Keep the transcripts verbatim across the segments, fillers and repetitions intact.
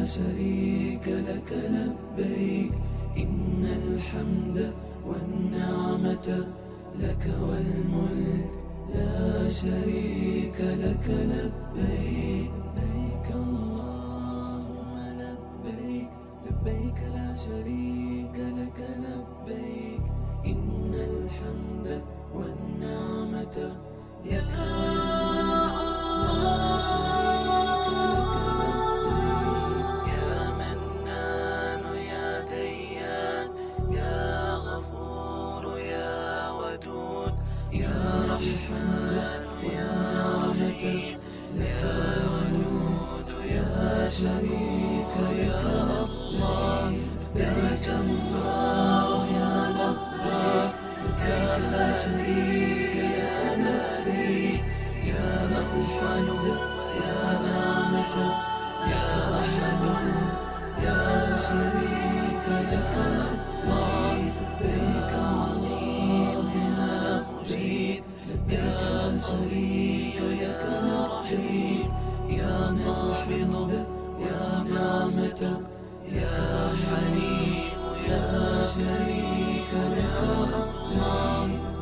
شريك لك لبيك، إن الحمد والنعمة لك والملك، لا شريك لك لبيك. لبيك اللهم لبيك، لبيك لا شريك لك لبيك، إن الحمد والنعمة لك والملك، لا شريك لك لبيك. يا منان يا ديان، يا غفور يا ودود، يا رحمن يا رحيم، لك الملك، لا شريك لك لبيك. لبيك اللهم لبيك، لبيك لا شريك لك لبيك، إن الحمد والنعمة لك والملك، لا شريك لك لبيك. لبيك اللهم لبيك، لبيك لا شريك لك لبيك، إن الحمد والنعمة لك والملك، لا شريك لك لبيك.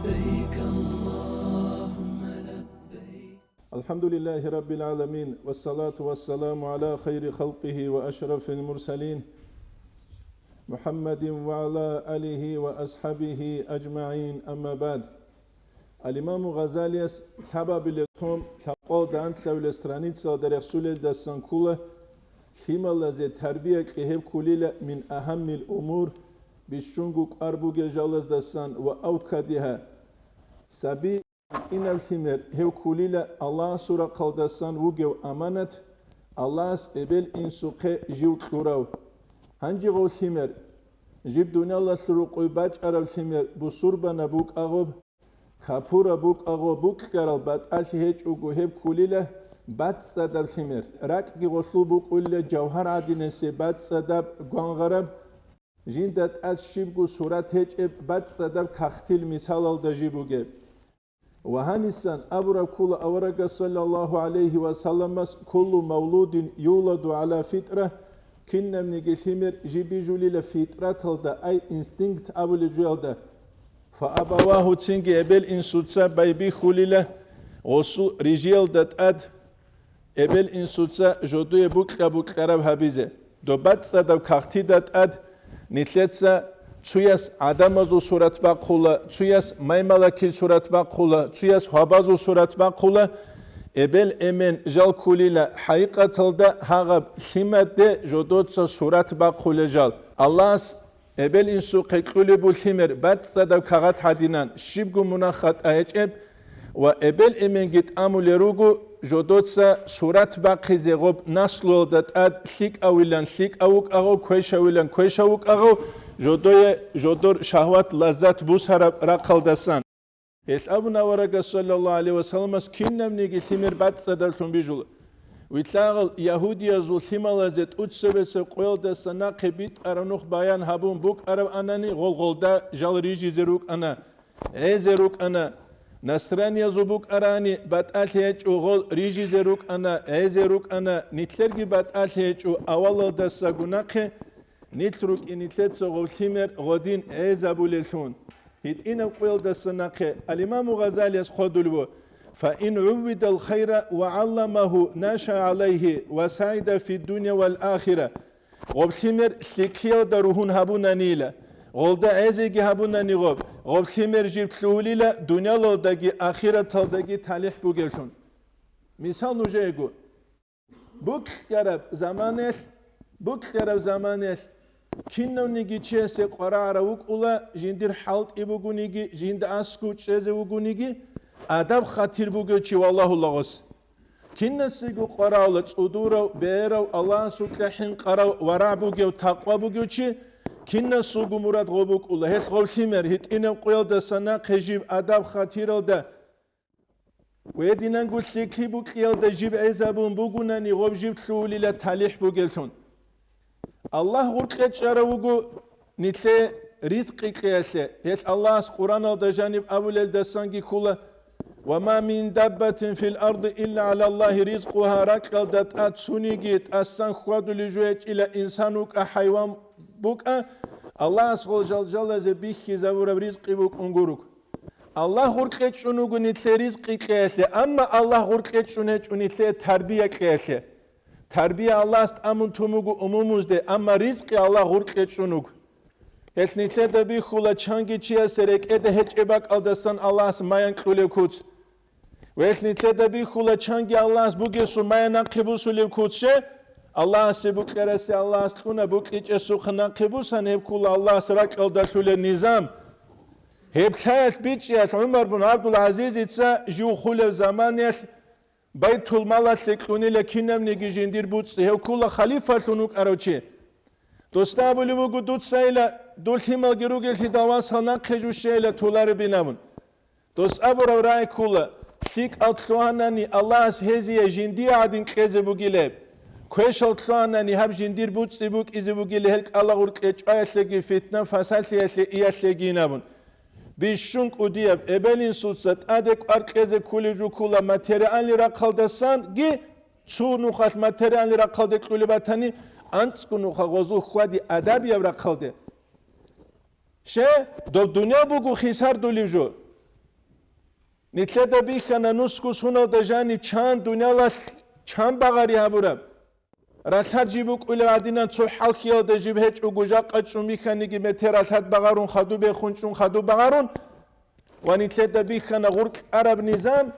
لبيك اللهم لبيك. الحمد لله رب العالمين، والصلاة والسلام على خير خلقه وأشرف المرسلين، محمد وعلى آله وأصحابه أجمعين، أما بعد. Ал-Имаму Гъазалияс лъабабилеб том лъабкъоялда анлъабилеб страницаялда рехсулелдасан ккола, лъималазе тарбия кьей гьеб кколила мин агьаммил умур, бищунго кӀвар бугел жалаздасан, ва авкадиха, саби гьитӀинаб лъимер гьев кколила Аллагьасул рахъалдасан вугев аманат, Аллагьас эбел-инсухъе жив кьурав. Гьанже гъов лъимер, жиб дуниялалъул рукъуй бачӀараб лъимер бусурбанаб букӀа гъоб, капураб букӀа гъоб, букьарал батӀалъи гьечӀого гьеб кколила бацӀцӀадаб лъимер, ракӀги гъолъул букӀулила жавгьар гӀадинасеб бацӀцӀадаб, гвангъараб, жинда тӀад щибго сурат гьечӀеб бацӀцӀадаб кагътил мисалалда жиб бугеб. Ва гьанисан абураб ккола аварагас саллаллагьу гӀалайгьи ва салламас: «Куллу мавлудин ювладу гӀала фитра», кинабниги лъимер жиб бижулила фитраталда, ай инстинкт абулеб жоялда. «Фа абавагьу», цинги эбел-инсуца байбихьулила гъосул рижиялда тӀад, эбел-инсуца жодое букьа-букьараб гьабизе. Доб бацӀцӀадаб кагътида тӀад нилъеца цуяс гӀадамазул сурат бахъула, цуяс маймалакил сурат бахъула, цуяс гьвабазул сурат бахъула. Эбел-эмен жал кколила хӀакъикъаталда гьагъаб лъимаде жодоца сурат бахъулел жал. Аллагьас эбел-инсухъе кьулеб бу лъимер бацӀцӀадаб кагъат гӀадинан, щибго мунагь-хатӀа гьечӀеб, ва эбел-эменги тӀамулел руго, жодоца сурат бахъизе гъоб наслуялда тӀад лъикӀавилан лъикӀав вукӀа гъов, квешавилан квешав вукӀа гъов, жодое жодор шагьват-лаззат бусараб рахъалдасан. Гьелъ абуна аварагас саллаллагьу гӀалайгьи ва салламас: «Кинабниги лъимер бацӀцӀадаблъун бижула». Вилълъагъал ягьудиязул лъималазе тӀуцебесеб къоялдаса нахъе битӀараб нух баян гьабун букӀараб анани, гъол гъолда жал рижизе рукӀана, гӀезе рукӀана. Насраниязул букӀарани, батӀалъи гьечӀо, гъол рижизе рукӀана, гӀезе рукӀана. Нилъерги батӀалъи гьечӀо авалалдасаго нахъе, нилъ рукӀин нилъеца гъов лъимер гъодин гӀезабулеллъун. ГьитӀинаб къоялдаса нахъе ал-Имаму Гъазалияс хъвадулеб: «Фа ин гӀуввидал хайра ва гӀалламагьу наша гӀалайгьи ва сагӀида фиддуния вал ахира». Гъоб лъимер лъикӀлъиялда ругьун гьабунанила, гъолда гӀезеги гьабунани гъоб, гъоб лъимер жиб лъугьулила дуниялалдаги ахираталдаги талихӀ бугевлъун. Мисал нужеего. Букьараб заманаялъ, букьараб заманаялъ кинавниги чиясе къварагӀарав вукӀула, жиндир хӀалтӀи бугониги, жинда аскӀов чӀезе вугониги, адаб-хатир бугев чи валагьула гъос. Кинасего къварагӀула цӀудурав, берав, Аллагьасукьа хӀинкъарав, варагӀ бугев, такъва бугев чи, кинасулго мурад гъо букӀула. Гьелъ гъов лъимер гьитӀинаб къоялдаса нахъе жиб адаб-хатиралда Гьединанго лъикӀлъи букьиялда жиб гӀезабун бугунани гъоб жиб лъугьулила талихӀ бугевлъун. Аллагь гъоркье чӀарав вуго нилъее ризкъи кьеялъе. Гьелъ Аллагьас Къуръаналда жаниб абулелдасанги ккола: «Ва ма мин даббатин фил арди илла гӀала Аллагьи ризкъугьа», ракьалда тӀад цониги тӀасан хьвадулев жо гьечӀила, инсан вукӀа, хӀайван букӀа, Аллагьас гъол жалжалазе бихьизабураб ризкъи букӀун гуруг. Аллагь гъуркье чӀун вуго нилъее ризкъи кьеялъе, амма Аллагь гъуркье чӀун гьечӀо нилъее тарбия кьеялъе. Тарбия Аллагьас тӀамун тун буго умумузде, амма ризкъи Аллагь гъуркье чӀун вуго. Гьелъ нилъеда бихьула чанги чиясе рекӀеде гьечӀеб бакӀалдасан Аллагьас маян кьулев куц. Ва гьелъ нилъеда бихьула чанги Аллагьас бугесул маян нахъе бусулев куц, че? Аллагьасе букьарасе Аллагьас кьуна, букьичӀесухъа нахъе бусан, гьеб ккула Аллагьас ракьалда лъулеб низам. Гьеб лъаялъ бичӀчӀиялъ ГӀумар бун ГӀабдул-ГӀазизица жив хулев заманаялъ Байтул-малалъе кьунила кинабниги жиндир буцӀцӀи, гьев ккула халифалъун вукӀарав чи. Досда абулеб буго, дуцайила, дур лъималги ругеллъидал васал нахъе жущайила толаребин абун. Дос абураб рагӀи ккула, лъикӀал лъугьанани Аллагьас гьезие жиндие гӀадин кьезе бугилеб. Квешал лъугьанани гьаб жиндир буцӀцӀи букӀизе бугилеб, гьел кӀалагъур кьечӀваялъеги фитна-фасалъиялъе иялъегин абун. Бищун кӀудияб эбел-инсуца тӀаде кӀвар кьезе ккулев жо ккула материальный рахъалдасанги, цо нухалъ материальный рахъалде кьулеб батани, анцӀго нуха гъозул хьвади адабияб рахъалде. Ще, доб дуниял буго хисардулев жо. Нилъеда бихьана нусго суналда жаниб чан дуниялалъ чан багъари гьабураб. Ралъад жиб букӀулев гӀадинан цо хӀалхьиялда жиб гьечӀого жакъа чӀун бихьаниги метер ралъад багъарун, хадуб бехун чӀун хадуб багъарун, ва нилъеда бихьана гъуркь араб низам,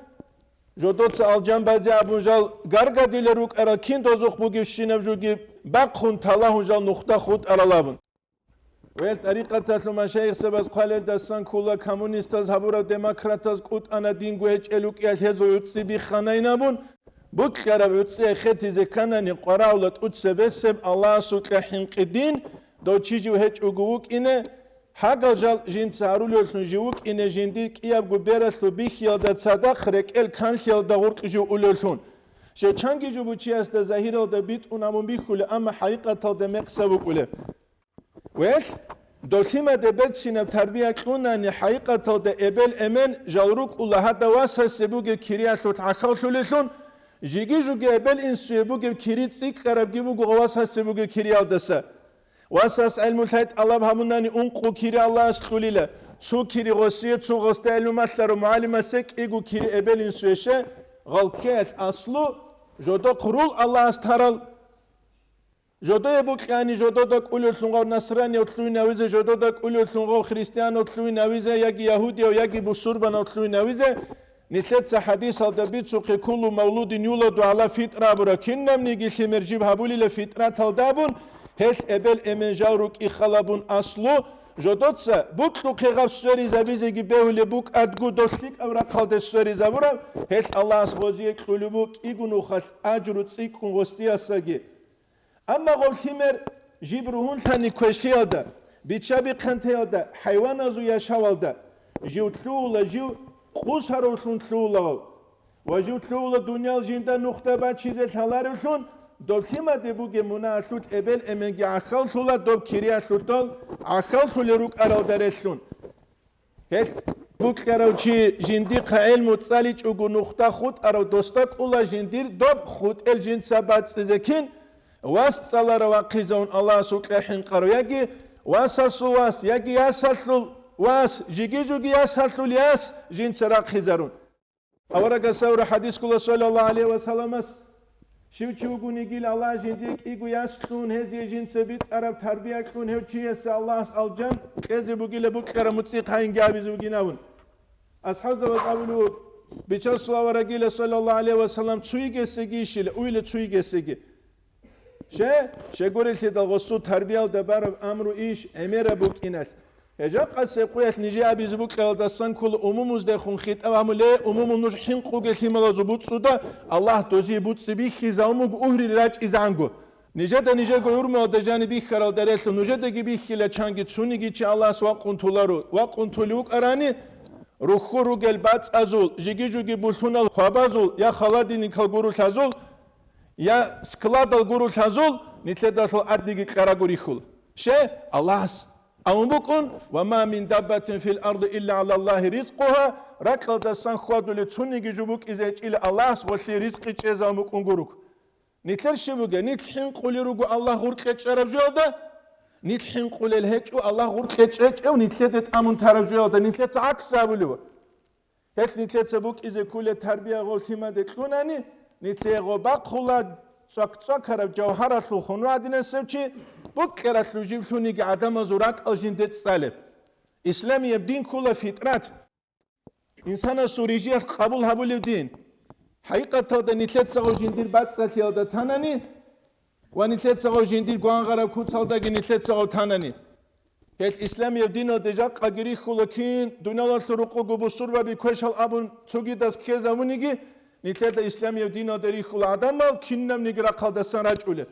жодоца алжан базе абун жал гаргадилел рукӀарал кин дозухъ бугебщинаб жуги бахъун талагьун жал нухда хутӀарал абун. Гьел тӀарикъаталъул машайихзабаз хъвалелдасан ккула коммунистаз гьабураб демократаз кӀутӀана динго гьечӀел рукӀиялъ гьезул гӀуцӀи бихханайин абун, букьараб гӀуцӀи эхетизе кканани къварагӀула тӀуцебесеб Аллагьасукьа хӀинкъи дин, дов чи жив гьечӀого вукӀине, гьагал жал жинца гьарулевлъун жив вукӀине жиндир кӀиябго бералъул бихьиялда цадахъ рекӀел канлъиялда гъуркь жив улевлъун. Щечанги жубу чиясда загьиралда битӀун абун бихьулеб, амма хӀакъикъаталда мекъса букӀулеб. Велъ, долъимаде берцинаб тарбия кьунани, хӀакъикъаталда эбел-эмен жал рукӀула гьадав васасе бугеб кириялъулъ гӀахьаллъулелъун, жиги-жуги эбел-инсуе бугеб кири цӀикӀкӀарабги буго васасе бугеб кириялдаса. Васас гӀелму-лъай тӀалаб гьабунани ункъо кири Аллагьас кьулила, цо кири гъосие, цо гъосда гӀелму малъарав мугӀалимасе, кӀиго кири эбел-инсуе. Ще, гъал ккеялъ аслу, жодохъ рул Аллагьас тарал. Жодое букьани, жодода кӀулевлъун гъав насраниявлъуйнавизе, жодода кӀулевлъун гъав христиановлъуйнавизе, яги ягьудияв, яги бусурбанавлъуйнавизе, нилъеца хӀадисалда бицухъе: «Куллу мавлудин юладу гӀала фитӀра», абура, кинабниги лъимер жиб гьабулила фитӀраталда абун, гьелъ эбел-эмен жал рукӀи халабун аслу, жодоца букьухъе гъаб сверизабизеги бегьулеб букӀадгу, дол лъикӀаб рахъалде сверизабураб, гьелъ Аллагьас гъозие кьулеб букӀигу нухалъ ажру цӀикӀкӀун гъостиясаги. Амма гъов лъимер жиб ругьунлъани квешлъиялда, биччаби-хъантеялда, хӀайваназул яшавалда, жив лъугьула, жив къусаравлъун лъугьула гъав. Ва жив лъугьула дуниял жинда нухда бачизе лъаларевлъун, дов лъимаде бугеб мунагьалъулъ эбел-эменги гӀахьаллъула, доб кириялъулъ дол гӀахьаллъулел рукӀаралда релълъун. Гьелъ букьарав чи жиндихъа гӀелму цӀаличӀого нухда хутӀарав досда кӀула жиндир доб хутӀел жинца бацӀцӀизе кин, вас цӀаларав вахъизавун Аллагьасукьа хӀинкъарав, яги васасул вас, яги ясалъул вас, жиги-жуги ясалъул яс жинца рахъизарун. Аварагас гьавра хӀадис ккола, саллаллагьу гӀалайгьи ва салламас: «Щив чи вугонигил Аллагь жиндие кӀиго яс кьун, гьезие жинца битӀараб тарбия кьун, гьев чиясе Аллагьас алжан кьезе бугила букьараб муцӀихъ гьайинги абизе бугин», – абун. АсхӀабзабаз абулев: «Бичасул аварагила, саллаллагьу гӀалайгьи ва саллам, цуйигесеги ишила, уйла цуйигесеги». Ще, щегорелъидал гъосул тарбиялда бараб амру иш гӀемераб букӀиналъ. Гьеб жакъасеб къуялъ нижее абизе букьаралдасан ккола умумуздехун хитӀаб гьабун: «Ле, умумул, нуж хӀинкъуге лъималазул буцӀцӀуда, Аллагь дозие буцӀцӀи бихьизавун буго угьрил рачӀизанго». Нижеда нижего гӀурмуялда жаниб бихьаралда релълъун, нужедаги бихьила чанги цониги чи Аллагьас вакъун толаро, вакъун толев вукӀарани, рухьу ругел бацӀазул, жиги-жуги булъунал хвабазул, я холодильникал гурулъазул, я складал гурулъазул нилъедалъул гӀадиги кьарагу рихьул. Ще, Аллагьас Абун букӀун: «Ва ма мин даббатин фил арди илла гӀала Аллагьи ризкъугьа», ракьалдасан хьвадулев цониги жо букӀизе гьечӀила Аллагьас гъолъие ризкъи чӀезабун букӀун гурук. Нилъер щиб бугеб? Нилъ хӀинкъулел руго Аллагь гъоркье чӀараб жоялда, нилъ хӀинкъулел гьечӀо Аллагь гъоркье чӀечӀев нилъеде тӀамун тараб жоялда, нилъеца гӀакс абулев. Гьелъ нилъеца букӀизе кколеб тарбия гъов лъимаде кьунани, нилъее гъов бахъула цӀвак-цӀвакараб жавгьаралъул хьунул гӀадинасев чи, букӀаралъув жив лъуниги гӀадамазул ракӀал жинде цӀалеб. Исламияб дин ккола фитрат. Инсанасул рижиялъ къабул гьабулев дин. ХӀакъикъаталда нилъецаго жиндир бацӀцӀалъиялда танани ва нилъецаго жиндир гвангъараб куцалдаги нилъецаго танани. Гьелъ исламияб диналде жакъаги рихьула кин дуниялалъул рукъуго бусурбаби квешал абун цогидаз ккезабуниги, нилъеда исламияб диналде рихьула гӀадамал кинабниги рахъалдасан рачӀулел.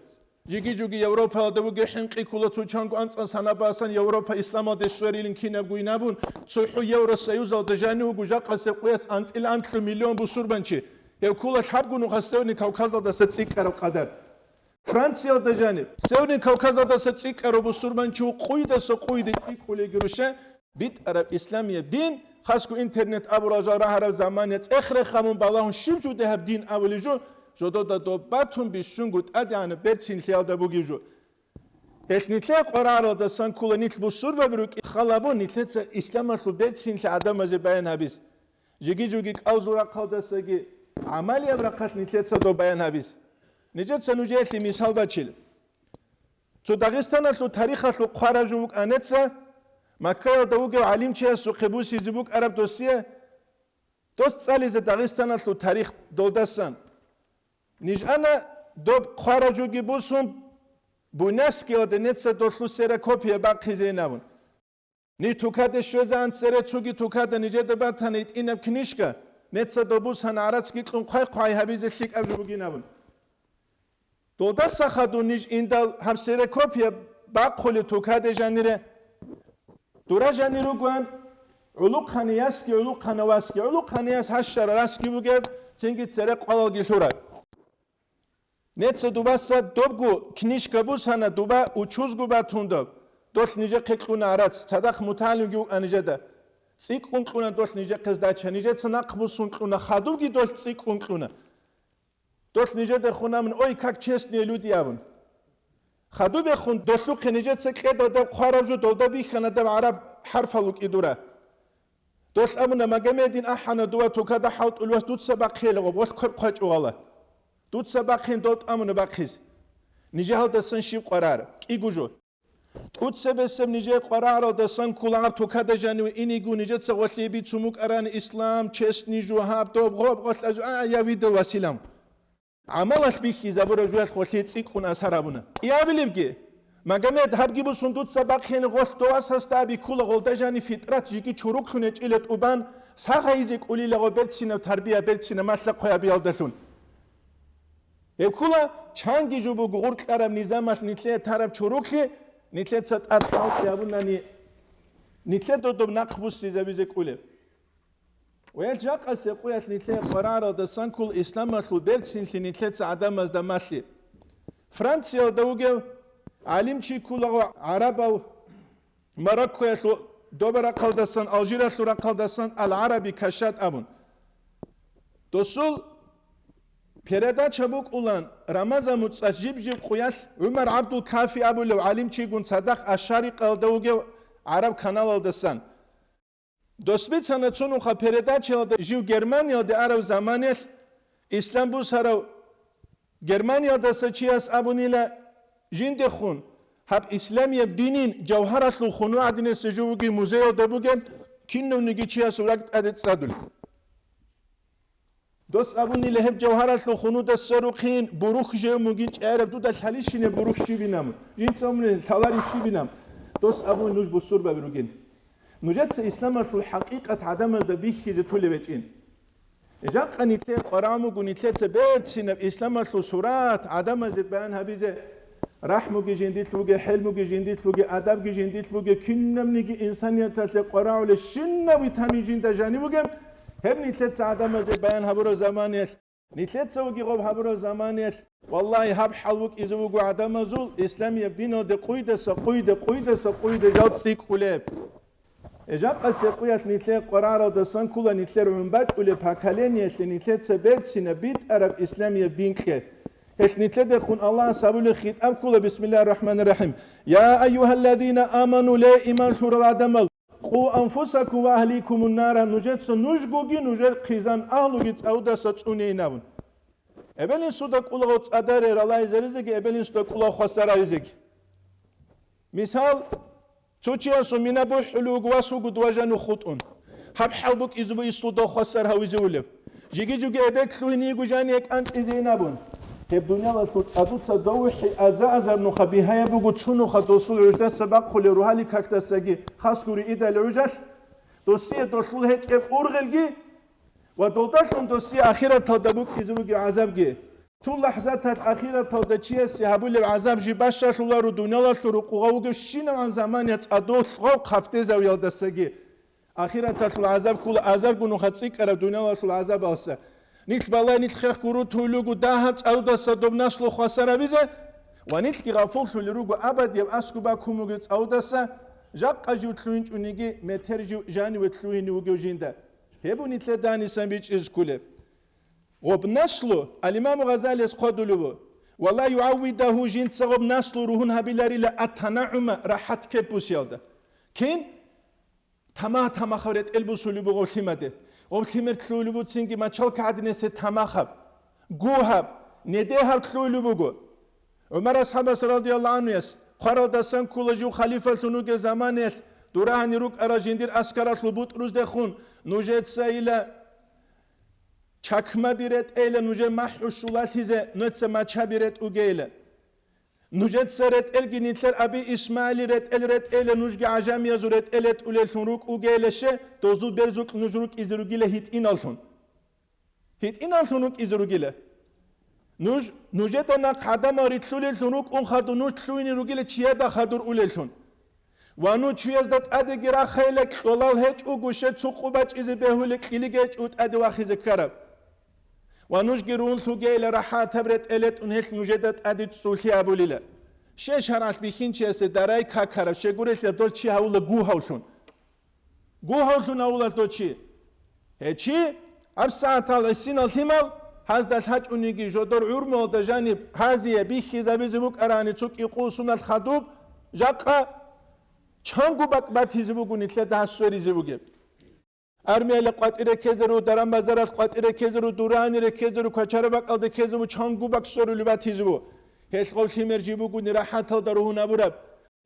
Жиги-жуги Европаялда бугеб хӀинкъи ккола цо чанго анцӀан санабасан Европа исламалде сверилин кинабгойин абун, цохӀо Евросоюзалда жанив вуго жакъасеб къуялъ анцӀила анлъго миллион бусурбанчи. Гьев ккола лъабго нуха Северный Кавказалдаса цӀикӀкӀараб къадар. Франциялда жаниб, Северный Кавказалдаса цӀикӀкӀараб бусурбанчи вукъуйдаса къуйде цӀикӀкӀулеги руше, битӀараб исламияб дин, хасго интернет абурал жал рагьараб заман я цӀех-рех гьабун балагьун щиб жо дагьаб дин абулеб жо, жодода доб батун бищунго тӀадегӀанаб берцинлъиялда бугеб жо. Гьелъ нилъее къваригӀаралдасан ккола нилъ бусурбаби рукӀин хал гьабун нилъеца исламалъул берцинлъи гӀадамазе баян гьабиз. Жиги-жуги кӀалзул рахъалдасаги гӀамалияб рахъалъ нилъеца доб баян гьабиз. Нижеца нужеялъе мисал бачил. Цо Дагъистаналъул тарихалъул хъвараб жо букӀанеца, Маккаялда вугев гӀалимчиясухъе бусизе букӀараб досие, дос цӀализе Дагъистаналъул тарих долдасан. Ниж ана доб хъвараб жоги бусун, Буйнакскиялда неца долъул ксерокопия бахъизейин абун. Ниж тукаде щвезегӀан цере цоги тукада нижеда батана гьитӀинаб книжка, неца добусан гӀарацги кьун хъвай-хъвай гьабизе лъикӀаб жо бугин абун. Долдаса хадув ниж индал гьаб ксерокопия бахъулев тукаде жанире. Дура жанир ругоан, гӀулухъани ясги, гӀулухъана васги, гӀулухъани яс гьащара расги бугеб, цинги цере къвалалги лъураб. Неца дубаса добго книжка бусана дуба учузго батун доб, долъ нижехъе кьуна гӀарац, цадахъ мутагӀалимги вукӀа нижеда. ЦӀикӀкӀун кьуна долъ нижехъе сдача, нижеца нахъ бусун кьуна, хадубги долъ цӀикӀкӀун кьуна. Долъ нижеда хунамун, ой, как честные люди абун. Хадубехун долъухъе нижеца кьеда даб хъвараб жо долда бихьана даб гӀараб хӀарфал вукӀи дура. Долъ абуна, Магомедин ахӀана дува тукада хӀалтӀулев вас дуца бахъейила гъоб, гъолъ квер хъвачӀо гъала. Дуца бахъин дов тӀамуна бахъизе. Нижагьалдасан щиб къварар, кӀиго жо. ТӀуцебесеб нижее къвараралдасан кколагъаб тукада жаниве иниго нижеца гъолъие бицун букӀарани ислам, честный жо гьаб, доб гъоб гъолъ ажу, а, я видел Василам. ГӀамалалъ бихьизабураб жуялъ гъолъие цӀикӀкӀун асар гьабуна. КӀиабилебги, Магомед, гьабги бусун дуца бахъин гъолъ довасасда абиккула гъолда жани фитрат жиги чуруклъун гьечӀила тӀубан, сагъайизе кӀулила гъо берцинаб тарбия, берцинаб малъа-хъвай абиялдалъун. Гьеб ккула, чанги жо буго гъуркьараб низамалъ нилъее тараб чуруклъи, нилъеца тӀад хӀалтӀи гьабунани, нилъер додоб нахъ буссизабизе кӀулеб. Ва гьел жакъасеб къуялъ нилъее къвараралдасан ккол исламалъул берцинлъи нилъеца гӀадамазда малъи. Франциялда вугев гӀалимчи ккулаго гӀарабав Мароккоялъул доба рахъалдасан, Алжиралъул рахъалдасан Ал-ГӀараби Кашат абун. Досул передача букӀулан Рамазан муцӀалъ жиб-жиб къуялъ ГӀумар ГӀабдул-Кафи абулев гӀалимчигун цадахъ Аш-Шарикъалда вугев гӀараб каналалдасан. Дос бицана цунухъа передачаялда жив Германиялде арав заманиялъ ислам бусарав Германиялдаса чияс абунила жиндехун, гьаб исламияб динин жавгьаралъул хунул гӀадинасда жо вугев музеялда бугеб кинавниги чиясул ракӀ тӀаде цӀадулеб. Дос абунила гьеб жавгьаралъул хунуда сверухъин, бурухь жев мугин чӀараб дуда лъалищине бурухь щибинаб, жинца умуне лъаларищ щибинаб. Дос абун нуж бусурбаби ругин. Нужеца исламалъул хӀакъикъат гӀадамазда бихьизе тулеб гьечӀин. Жакъа нилъее къваран буго нилъеца берцинаб исламалъул сурат гӀадамазе баян гьабизе. РахӀмуги жиндилъ бугеб, хӀелмуги жиндилъ бугеб, адабги жиндилъ бугеб, кинабниги инсанияталъе къварагӀулеб щинаб витамин жинда жаниб бугеб, гьеб нилъеца гӀадамазе баян гьабураб заманиялъ. Нилъеца вугеб гъоб гьабураб заманаялъ, валлагьи, гьаб хӀал букӀизе буго гӀадамазул, исламияб диналде къуйдаса къуйда, къуйдаса къуйда жал цӀикӀкӀулеб. Гьеб жакъасеб къуялъ нилъер къваригӀаралдасан ккола нилъер гӀун бачӀулеб поколениялъе нилъеца берцинаб битӀараб исламияб дин кье. Гьелъ нилъедехун Аллагьас гьабулеб хитӀаб ккола, бисмиллагьир рахӀманир рахӀим: «Я айюгьаллазина аману», ле, иман лъурал гӀадамал, «къу анфусакум ва агьликумун нара», нужеца нужгоги нужер хъизан агьлуги цӀадаса цӀунейин абун. Эбел-инсуда кӀулаго цӀадаре ралайзаризеги, эбел-инсуда кӀулаго хвасараризеги. Мисал, цо чиясул мина бухӀулев вуго, вас вуго дова жанив хутӀун. Гьаб хӀал букӀизе буго ислуда хвасар гьавизевулев. Жиги-жуги эбел лъугьине йиго жание кӀанцӀизейин абун. Гьеб дуниялалъул цӀадуца дов вихӀи аза-азар нуха бигьаяб буго, цо нуха досул гӀуждаса бахъулев рогьалил какдасаги хас гури идал гӀужалъ, досие долъул гьечӀеб ургъелги ва долдалъун досие ахираталда букӀизе бугеб гӀазабги. Цо лахӀзаталъ ахираталда чиясе гьабулеб гӀазаб жиб бащалъуларо дуниялалъул рукъугъав вугевщинавгӀан заманиялъ цӀадулъ гъав хъабдезавиялдасаги. Ахираталъул гӀазаб ккола азарго нуха цӀикӀкӀараб дуниялалъул гӀазабалса. Нилъ балай, нилъ хех гурутулугу дагьаб цӀадудаса доб наслу хвасарабизе ва нилъги гъафуллъулел руго абадияб аскӀоб бакун бугеб цӀадудаса, жакъа жив лъугьинчӀониги метер жив жаниве лъугьине вугев жинда. Гьеб нилъеда гьанисан бичӀчӀизе кколеб. Гъоб наслу, ал-Имаму Гъазалияс хъвадулев ву, «Ва ла югӀаввидагьу», жинца гъоб наслу ругьун гьабиларила, «ат-танагӀума», рахӀат кепусиялда. Кин? Тамагь-тамахаб ретӀел бусулеб буго лъимаде. Гъоб лъимер лъугьулеб буцинги мачалка гӀадинесе тамахаб, гугьаб, недегьаб лъугьулеб буго. ГӀумар асхӀабас радияллагьу гӀанхуяс хъваралдасан ккола жив халифалъун вугеб заманаялъ, дурагьани рукӀарал жиндир аскаралъул бутӀруздехун, нужецайила чакмаби ретӀейила нужер махӀу щулалъизе, нужеца мачаби ретӀугейила. Нужеца ретӀелги нилъер аби Исмаили ретӀел ретӀейила, нужги гӀажамиязул ретӀел ретӀулеллъун рукӀугейилаще, дозул берзукь нуж рукӀизе ругила гьитӀиналлъун. ГьитӀиналлъун рукӀизе ругила. Нуж, нужеда нахъ гӀадамал рилълъулеллъун рукӀун хадуб нуж лъугьине ругила чияда хадур улеллъун. Ва нуж чуязда тӀадеги рахайила, кьолал гьечӀого, щай цо къо бачӀизе бегьулеб кьилиги гьечӀого тӀаде вахизе ккараб. Ва нужги рун лъугейила рахӀатаб ретӀел ретӀун гьелъ нужеда тӀаде цӀцӀулъи абулила. Щай шаргӀалъ бихьинчиясе дарай какараб, щай гурелъул дол чи гьавула гугьавлъун. Гугьавлъун гьавулалъ дов чи. Гьев чи, гьабсагӀатал гӀисинал лъимал, гьазда лъачӀониги жодор гӀурмуялда жаниб гьазие бихьизабизе букӀарани цо кӀикъу суналъ хадуб, жакъа чанго бакӀ батизе буго нилъеда гьас сверизе бугеб. Армиялда къватӀир реккезару, даран-базаралъ къватӀир реккезару, дурани реккезару, квачараб бакӀалда ккезабу чанго бакӀ сверулеб батизе бу. Гьелъ гъов лъимер жиб бугони рахӀаталда ругьун абураб.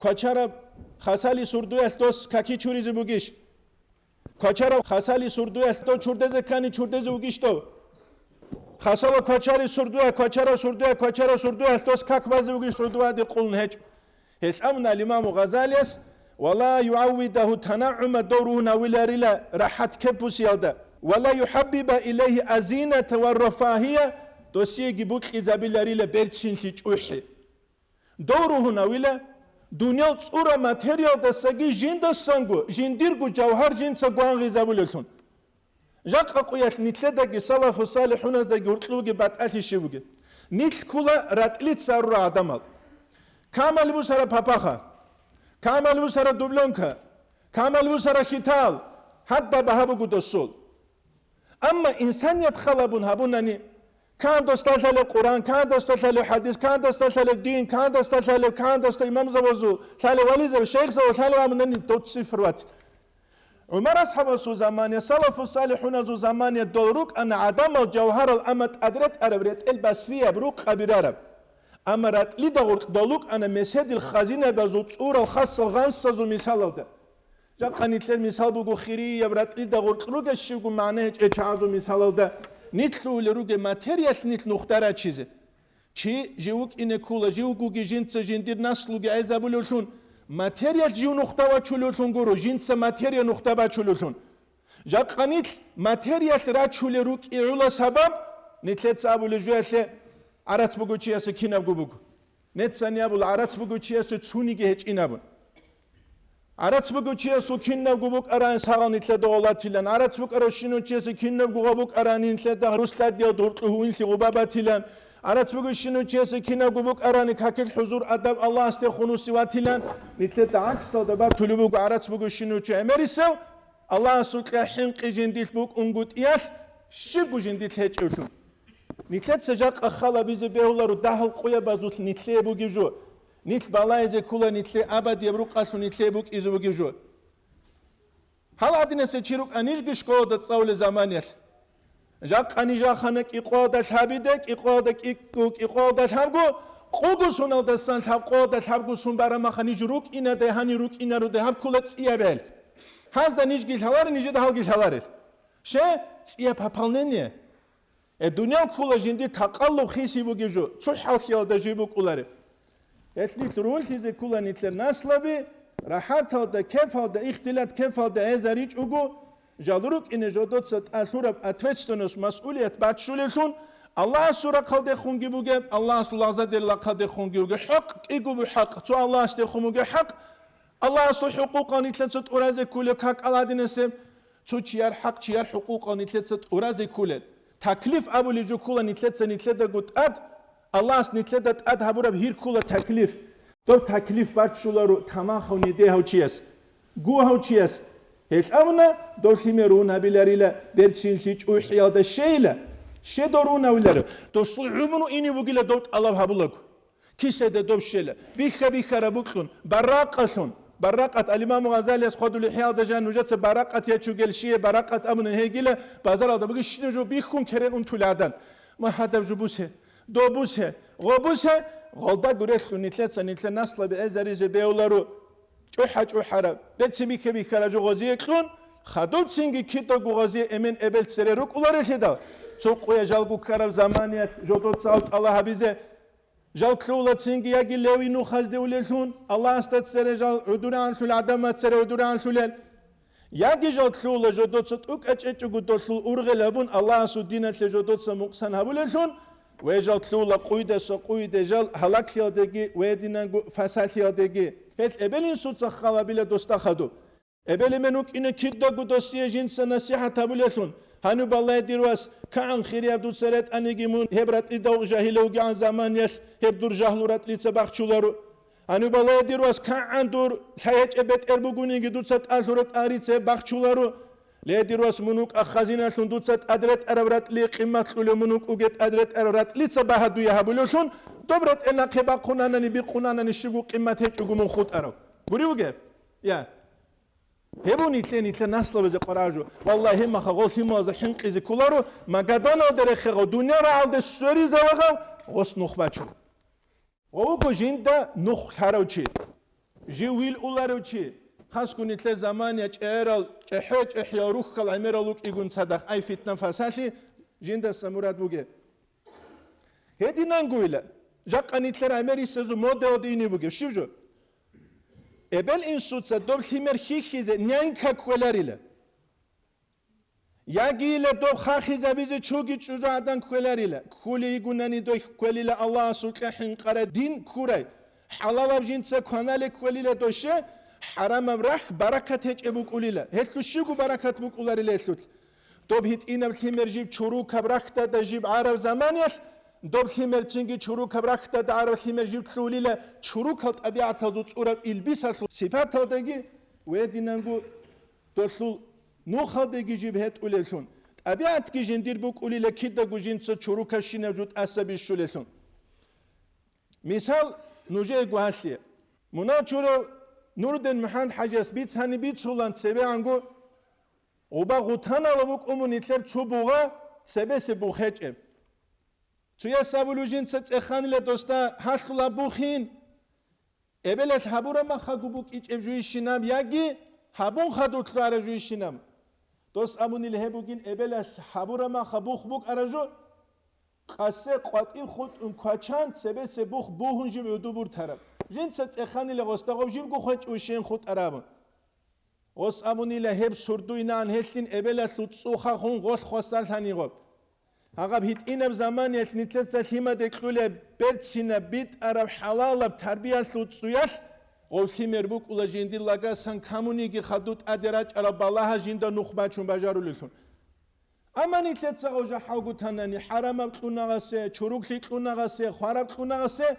Квачараб хасали сурдуялъ дос каки чуризе бугищ? Квачараб хасали сурдуялъ дов чурдезе ккани чурдезе вугищ дов? Хасала квачари сурдуя, квачараб сурдуя, квачараб сурдуялъ дос как базе вугищ сурдуаде къулун гьечӀо? Гьелъ абуна ал-Имаму Гъазалияс: «Ва ла югӀаввидагьу танагӀума», дов ругьун гьавиларила рахӀат кепусиялда, «ва ла юхӀаббиба илайгьи азината ва рафагьия», досиеги букьизабиларила берцинлъи чӀухӀи. Дов ругьунавила, дуниял цӀура материалдасаги жиндасанго, жиндирго жавгьар жинца гвангъизабулеллъун. Жакъа къуялъ нилъедаги салафу салихӀуназдаги гьуркьуги батӀалъи щиб бугеб? Нилъ ккула ратӀлица гьарура гӀадамал. Камал бусара папаха, камал бусара дублёнка, камал бусара хитал, гьадда багьа буго досул. Амма инсаният халабун гьабунани, кандосда лъалеб Къуран, кандосда лъалеб хӀадис, кандосда лъалеб дин, кандосда лъалеб, кандосда имамзабазул лъалеб, вализаб, шайхзабаз лъалеб гьабунани дов цифр ват. ГӀумар асхӀабасул замания, салафу салихӀуназул замания дол рукӀана гӀадамал жавгьарал, амма тӀад ретӀараб ретӀел басрияб, рукъаби рараб. Амма ратӀлида гъоркь дол рукӀана меседил хазинабазул цӀурал хасал гъансазул мисалалда. Жакъа нилъер мисал буго хирияб ратӀлида гъоркь ругел щибго магӀна гьечӀел чагӀазул мисалалда, нилъ лъугьулел ругел материялъ нилъ нухда рачизе. Чи жив вукӀине ккула, живгоги жинца жиндир наслуги гӀезабулевлъун, материялъ жив нухда вачулевлъун гуро, жинца материя нухда бачулевлъун. Жакъа нилъ материялъ рачулел рукӀи гӀула сабаб, нилъеца абулеб жоялъе гӀарац буго чиясе кинабго буго. Нецани абула, гӀарац буго чиясе цуниги гьечӀин абун. ГӀарац бугев чиясул кинабго букӀаран сагъал нилъеда гъолатилан. ГӀарац букӀарав щинав чиясул кинабго гъо букӀаран нилъеда руслъадиял дуркьу гьуинлъи гъуба батилан. ГӀарац бугев щинав чиясул кинабго букӀарани какил хӀузур адаб Аллагьасде хунуси ватилан. Нилъеда гӀаксалда батулеб буго гӀарац бугев щинав чи гӀемерисев. Аллагьасукьа хӀинкъи жиндилъ букӀунго тӀиялъ, щибго жиндилъ гьечӀевлъун. Нилъеца жакъа халабизе бегьуларо дагьал къоябазулъ нилъее бугеб жо. Нилъ балайзе ккола нилъее абадияб рукъалъун нилъее букӀизе бугеб жо. Гьал гьадинасе чи рукӀа нижги школада цӀалулел заманиялъ. Жакъа ниж рахана кӀикъоялда лъабиде, кӀикъоялда кӀи-, кӀикъоялда лъабго, къуго суналдасан лъабкъоялда лъабго сун барамаха ниж рукӀинаде, гьанив рукӀинаруде гьаб ккола цӀияб гӀел. Гьазда нижги лъаларел, нижеда гьалги лъаларел. Ще, цӀияб пополнение. Э, дуниял ккола жинди какъаллуб хиси бугеб жо, цо хӀалхьиялда жи букӀулареб. Гьелъ нилъ рунлъизе ккола нилъер наслаби, рахӀаталда, кефалда, ихтилат кефалда гӀезаричӀого, жал рукӀине жодоца тӀалъураб ответственность, масъулият баччулевлъун, Аллагьасул рахъалдехунги бугеб, Аллагьасул лагъзадерил рахъалдехунги бугеб хӀакъ, кӀиго бу хӀакъ, цо Аллагьасдехун бугеб хӀакъ, Аллагьасул хӀукъукъал нилъеца тӀуразе кколеб какал гьадинасеб, цо чияр хӀакъ, чияр хӀукъукъал нилъеца тӀуразе кколел. Таклиф абулеб жо ккола нилъеца нилъедаго тӀад, Аллагьас нилъеда тӀад гьабураб гьир ккола таклиф. Доб таклиф баччуларо тамахав ниде гьав чияс, гу гьав чияс. Гьелъ абуна, дов лъимер рун гьабиларила, берцинлъи чӀухӀиялда щейила, щедо рун гьавиларо, досул гӀумру ине бугила дов тӀалаб гьабулаго. Кисаде доб щела, бихха-биххараб букьун, барракъалъун. Барракъат, ал-Имаму Гъазалияс хъодулев хӀиялда жан нужеца барракъат ячугел шие барракъат абунин гьейгила, базаралда бугищина жо биххун керен унтула гӀадан. Ма гьадаб жо бусе, доб бусе, гъо бусе, гъолда гурелъун нилъеца нилъер наслаби гӀезаризе беуларо. ЧӀухӀа-чӀухӀараб, беци бихха-биххараб жо гъозие кьун, хадубцинги кидаго гъозие эмен эбел цере рукӀуларелъидал, цо къуя жалго ккараб заманиялъ жодоца гьав тӀала гьабизе, жал лъугьула цинги яги левий нухазде улеллъун, Аллагьасда цере жал гӀудуранлъул гӀадамаз цере гӀудуранлъулел. Яги жал лъугьула жодоца тӀукӀа чӀечӀого долъул ургъел гьабун, Аллагьасул диналъе жодоца мукъсан гьабулеллъун, ва жал лъугьула къуйдаса къуйде жал гьалаклъиялдеги ва гьединанго фасалъиялдеги. Гьелъ эбел-инсуца халабила досда хадуб. Эбел-эмен вукӀине кидаго досие жинца насихӀат гьабулеллъун, гьаниб балагье, дир вас, кагӀан хирияб дуца ретӀаниги мун гьеб ратӀлидав жагьилав вугегӀан заманиялъ гьеб дур жагьлу ратӀлица бахчуларо. Гьаниб балагье, дир вас, кагӀан дур лъай гьечӀеб бетӀер бугониги дуца тӀалъуре тӀарица гьеб бахчуларо. Ле, дир вас, мун вукӀа хазиналъун дуца тӀад ретӀараб ратӀлие къиммат кьулев мун вукӀуге тӀад ретӀараб ратӀлица багьа дуе гьабулевлъун, доб ретӀел нахъе бахъунанани бикъунанани щуго къиммат гьечӀого мун хутӀарав. Гурев вугеб? Я. Гьеб нилъе, нилъер наслабазе къварагӀажу. Валлагь, гьеб маха гъол лъималазда хӀинкъизе кколаро, магаданалда рехегъав, дуниял рагӀалде сверизавагъав гъос нух бачун. Ва вуго жинда нух лъарав чи, жив вил уларев чи, хасго нилъер замания чӀегӀерал, чӀехӀе-чӀехӀиял рухьал гӀемерал вукӀигун цадахъ ай фитна-фасалъи жиндаса мурад бугеб. Гьединангойила, жакъа нилъер гӀемерисезул моделалда ине бугеб щиб жо? Эбел-инсуца доб лъимер хьихьизе нянька кквеларила. Ягийила доб хахизабизе чуги чӀужугӀадан кквеларила. Ккулей йигунани дой кквелила Аллагьасукьа хӀинкъарай дин ккурай. ХӀалалаб жинца кванале кквелила дойше, хӀарамаб рахь баракат гьечӀеб букӀулила. Гьелъул щибго баракат букӀуларила гьелъулъ. Доб гьитӀинаб лъимер жиб чурукаб рахьдада жиб гӀараб заманиялъ, доб лъимерцинги чурукаб рахьдада гӀараб лъимер жиб лъулила чурукал тӀабигӀатазул цӀураб илбисалъул сипаталдаги, гьединанго долъул нухалдеги жиб гьетӀулеллъун, тӀабигӀатги жиндир букӀулила кидаго жинца чурукабщинаб жо тӀаса бищулеллъун. Мисал, нужее гьалъе. Мунагьал чурав Нурудин МухӀамад-хӀажияс бицани бицулан цебегӀанго, гъуба гъутанала букӀун бу нилъер цо бугъа, цебесеб бух гьечӀеб. Цояс абулев жинца цӀеханила досда гьалъула бухин, эбелалъ гьабураб махаго букӀичӀеб жуйищинаб яги гьабун хадур лъугьараб жуйищинаб. Дос абунила гьеб бугин эбелалъ гьабураб маха бух букӀараб жо, къасе къватӀиб хутӀун квачан цебесеб бух бугьун жиб гӀуду буртараб. Жинца цӀеханила гъосда гъоб жибго хвечӀо щен хутӀараб. Гъос абунила гьеб сурдуйнан гьелъин эбелалъул цӀуха хун гъолъ хвасарлъани гъоб. Гьагъаб гьитӀинаб заманиялъ нилъеца лъимаде кьулеб берцинаб битӀараб хӀалалаб тарбиялъул цӀуялъ Гъов лъимер букӀула жиндир лагасан камуниги хадув тӀаде рачӀараб балагьа жинда нух бачун бажарулелъун. Амма нилъеца гъов жахӀалгутанани хӀарамаб кьунагъасе, чуруклъи кьунагъасе, хвараб кьунагъасе,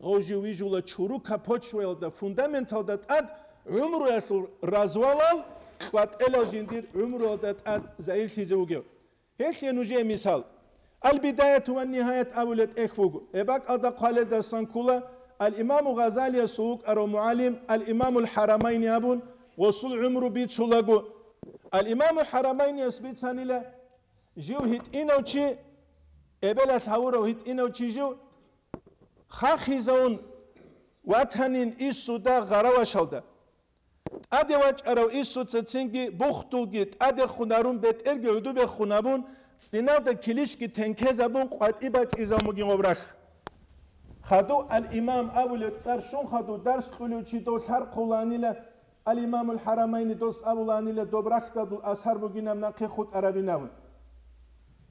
гъов жив вижула чурукаб почваялда, фундаменталда тӀад гӀумруялъул развалал, кьватӀелал жиндир гӀумруялда тӀад загьирлъизе вугев. Гьелъие нужее мисал. Ал-Бидаяту ва Нигьаят абулеб тӀехь буго. Гьеб бакӀалда хъвалелдасан ккола ал-Имаму Гъазалиясул вукӀарав мугӀалим ал-Имамул ХӀарамайни абун, гъосул гӀумру бицулаго. Ал-Имамул ХӀарамайнияс бицанила, жив гьитӀинав чи, эбелалъ гьавурав гьитӀинав чи жив, хахизавун ватанин Иссуда гъаравашалда. ТӀаде вачӀарав Иссуца цинги бухтулги тӀадехун гьарун, бетӀерги гӀудубехун гьабун, цӀиналда килищги тенкезабун къватӀи бачӀизабун бугин гъоб рахь. Хадув ал-Имам абулев цӀар щун хадув дарс кьулев чи дов лъархъуланила, ал-Имамул ХӀарамайни дос абуланила доб рахьдадул асар бугинаб нахъе хутӀарабинабун.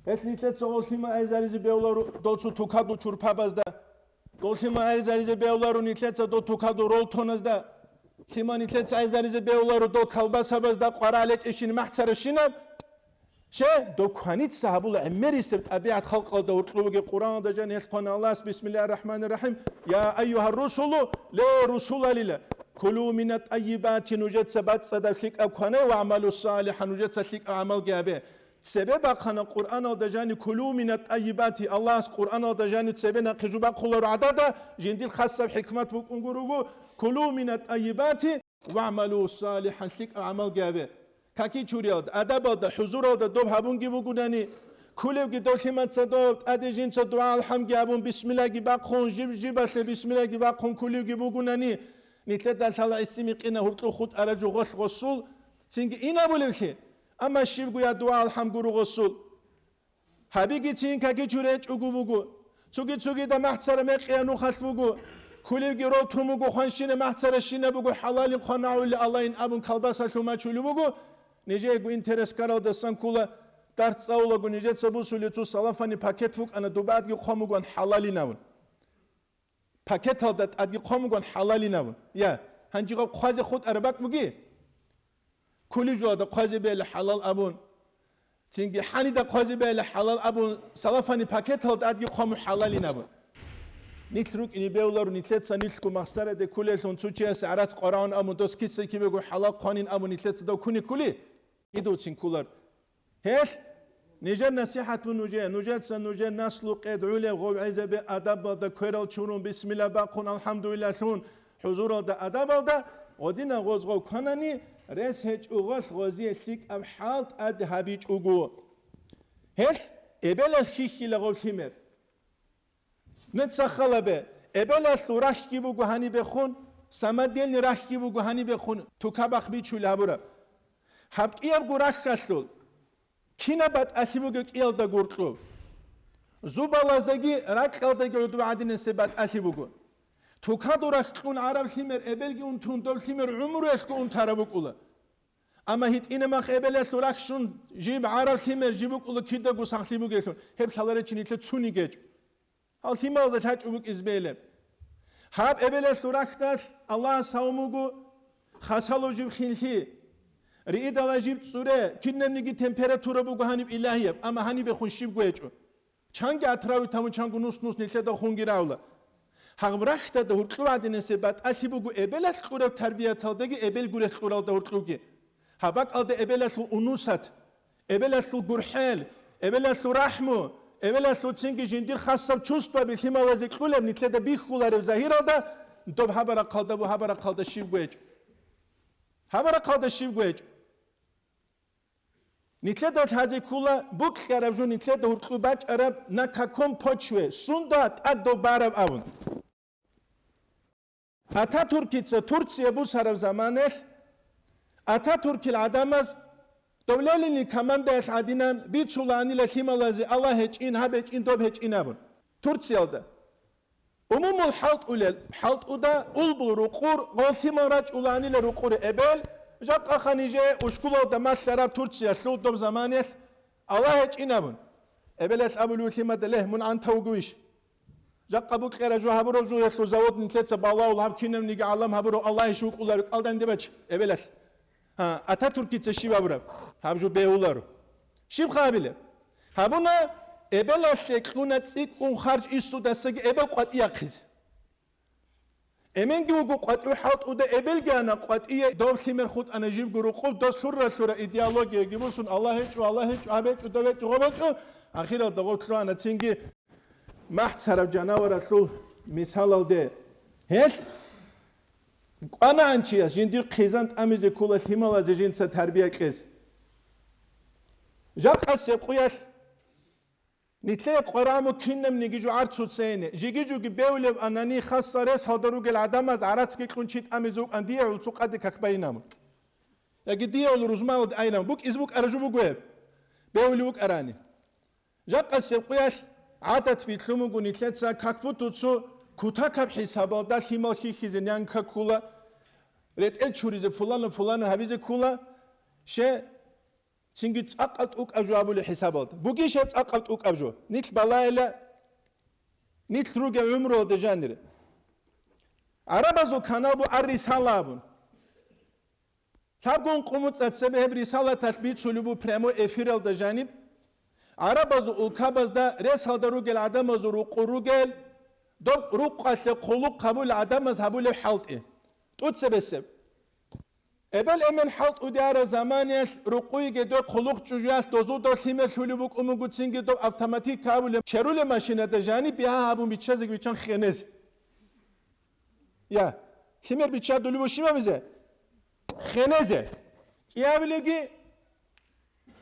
Гьелъ нилъеца гъол лъимал айзаризе бевлару дол цо тукадул чурпабазда. Дол лъимал айзаризе бевлару нилъеца дол тукадул ролтоназда. Лъимал нилъеца айзаризе бевлару дол колбасабазда къварагӀ лечӀищин махӀцаращинаб. Че, доб кваница гьабула гӀемерисеб тӀабигӀат халкъалда гьоркьовги Къуръаналда жан гьелъ хъвана Аллагьас, бисмиллагьир рахӀманир рахӀим, я айюгьар русулу, ле, русулалила, кулу мина тӀайибати, нужеца бацӀцӀадаб лъикӀаб кванай, ва гӀамалу салиха, нужеца лъикӀаб гӀамалги гьабе. Цебе бахъана Къуръаналда жани, кулу мина тӀайибати, Аллагьас Къуръаналда жани цебе нахъе жубахъуларо гӀадада, жиндир хасаб хӀикмат букӀун гуруго, кулу мина тӀайибати, вагӀмалу салихӀан, лъикӀаб гӀамалги гьабе. Каки чуриялда, адабалда, хӀузуралда доб гьабунги бугунани, кулевги дов лъимаца доб тӀаде жинца дугӀа-алхӀамги гьабун, бисмиллагьги бахъун, жиб-жибалъе бисмиллагьги бахъун кулевги бугунани, нилъеда лъала гӀиси-микъина гьуркьу хутӀараб жо гъолъ гъосул цинги инабулевлъи, амма щибго я дугӀа-алхӀам гуро гъосул. Гьабиги цинкаги чуречӀого буго. Цуги-цугида махӀцара мекъия нухалъ буго. Кулевги ров тун буго, хванщина махӀцара щина буго, хӀалалин хъванагӀули Аллагьин абун колбасалъул мачулев буго. Нижеего интерес ккаралдасан ккола, дарс цӀалулаго нижеца бусулев цо салафани пакет букӀана, дубадги хъван бугоан хӀалалинавун. Пакеталда тӀадги хъван бугоан хӀалалинавун. Я, гьанжи гъаб хъвазе хутӀараб бакӀ буги? Кулижуалда хъвазе бегьила хӀалал абун, цинги хӀанида хъвазе бегьила хӀалал абун, салафани пакетал тӀадги хъваму хӀалалин абун. Нилъ рукӀине бевлару нилъеца нилъго махсараде кулелъун цо чиясе гӀарац къварагӀун абун, дос киса кибего хӀалал хъванин абун нилъеца дов куни кули? Идуцин кулар. Гьелъ, нижер насихӀат бу нужее, нужеца нужер наслу къед гӀулеб гъов гӀезабе адабалда кверал чурун, бисмилла бахъун, алхӀамдулиллалъун, хӀузуралда адабалда, гъодина гъоз гъов кванани, рес гьечӀо гъолъ гъозие лъикӀаб хӀал тӀад гьабичӀого. Гьелъ, эбелалъ хьихьила гъов лъимер. Нуца халабе, эбелалъул рахьги буго гьанибехун, самодельный рахьги буго гьанибехун, тукабахъ бичулеб гьабураб. Гьаб кӀиябго рахьалъул кинаб батӀалъи буго кӀиялда гуркьу? Зубалаздаги ракьалдаги гӀодов гӀадинасеб батӀалъи буго. Тукадул рахь кьун гӀараб лъимер эбелги унтун, доб лъимер гӀумруялъго унтараб букӀула. Амма гьитӀинаб мах эбелалъул рахь щун, жиб гӀараб лъимер жиб букӀула кидаго сахлъи бугелъул, гьеб лъаларечи нилъер цуни гьечӀо. Гьал лъималазда лъачӀо букӀиз белеб. Гьаб эбелалъул рахьдалъ Аллагьас гьавун буго хасало жиб хинлъи, риидала жиб цӀуре, кинабниги температура буго гьаниб илагьияб, амма гьанибехун щибго гьечӀо. Чанги атравитаму, чанго нус-нус нилъеда хунги равла. Гьаб рахьдада гьуркьу гӀадинасеб батӀалъи буго эбелалъ кьураб тарбияталдаги эбел гурелъ кьуралда гьуркьуги. Гьаб бакӀалда эбелалъул унусат, эбелалъул гурхӀел, эбелалъул рахӀму, эбелалъул цинги жиндир хасаб чувстваби лъималазе кьулеб, нилъеда бихьулареб загьиралда, доб гьабарахъалда бу гьабарахъалда щибго гьечӀо. Гьабарахъалда щибго гьечӀо. Нилъеда лъазе ккола букьараб жо нилъеда гьуркьу бачӀараб на каком почве, сунда тӀад доб бараб абун. Ататуркица Турция бусараб заманалъ, Ататуркил гӀадамаз давлалини командаялъ гӀадинан бицулаанила лъималазе Аллагь гьечӀин, гьаб гьечӀин, доб гьечӀин абун. Турциялда. Умумул хӀалтӀулел хӀалтӀуда улбул рукъур, гъоллъимал рачӀулаанила рукъур эбел, жакъаха нижее ушкулалда малъараб Турциялъул доб заманалъ Аллагь гьечӀин абун. Эбелалъ абулев лъимада: «Ле, мун гӀантав вугевищ?» Жакъа букӀараб жо гьабураб жо ялъул завод нилъеца балагьул гьаб кинабниги гӀалам гьабурав Аллагьищ вукӀуларо кӀалдандебач эбелалъ. Гьа, Ататуркица щиб гьабураб? Гьаб жо бегьуларо. Щиб хъабилеб? Гьабуна, эбелалъе кьуна цӀикӀкӀун харж исудасаги эбел къватӀияхъизе. Эменги вуго къватӀив хӀалтӀуда, эбелги ана къватӀие, дов лъимер хутӀана жибго рукъуб, дос лъура-лъура идеологияги бусун, Аллагь гьечӀо, Аллагь гьечӀо, гьаб гьечӀо, дов гьечӀо, гъоб гьечӀо, ахиралда гъоб лъугьана цинги махӀцараб жанаваралъул мисалалде. Гьелъ кӀванагӀан чияс жиндир хъизан тӀамизе ккола лъималазе жинца тарбия кьезе. Жакъасеб къуялъ Нилъее къвараму кинабниги жо гӀарцуцейне, жиги-жуги бевлеб анани хасса рес гьалда ругел гӀадамаз гӀарацги кьун чи тӀамизе вукӀан дие гӀул цукъаде как байинабун. Яги дие гӀул рузмалде айинабун, букӀизе букӀара жо буго гьеб, бевли вукӀарани. Жакъасеб къуялъ гӀадат билълъун буго нилъеца как будто цо кутакаб хӀисабалда лъимал хьихьизе нянка ккула, ретӀел чуризе пулана-пулана гьабизе ккула, ще Цинги цӀакъаб тӀукӀаб жо абулеб хӀисабалда. Бугищ гьеб цӀакъаб тӀукӀаб жо? Нилъ балайила, нилъ ругел гӀумруялда жанире. ГӀарабазул канал бу Ар-Рисала абун. Лъабгун къумуцӀа цебе гьеб рисалаталъ бицулеб бу прямой эфиралда жаниб. ГӀарабазул улкабазда ресалда ругел гӀадамазул рукъу ругел, доб рукъалъе хъулухъ гьабулел гӀадамаз гьабулеб хӀалтӀи. ТӀуцебесеб. Эбел-эмен хӀалтӀуде араб заманиялъ рукъуйги дой хъулухъ чӀужуялъ дозул дов лъимер лъулеб букӀун буго цинги доб автоматика абулеб черулеб машинада жаниб бигьа гьабун биччазеги биччан хенез. Я, лъимер биччадулеб бу щиб гьабизе? Хенезе. КӀиабилебги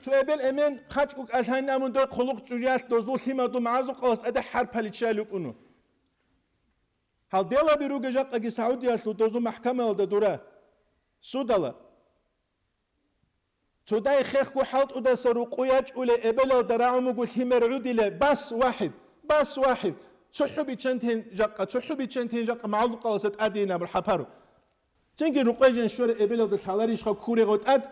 цо эбел-эмен хъачӀго кӀалъайин абун дой хъулухъ чӀужуялъ дозул лъимаду магӀазукъалас тӀаде хӀарпали ччалел рукӀуну. Гьал делаби ругел жакъаги Саудиялъул дозу махкамаялда дура, судала. Цодай хехго хӀалтӀудаса рукъу ячӀулей эбелалда рагӀун буго лъимер гӀудиле, бас вахӀид, бас вахӀид, цохӀо биччантейин жакъа, цохӀо биччантейин жакъа магӀалукъаласа тӀадейин абун хӀапару. Цинги рукъвей жан щварай эбелалда лъаларищха ккурегъо тӀад,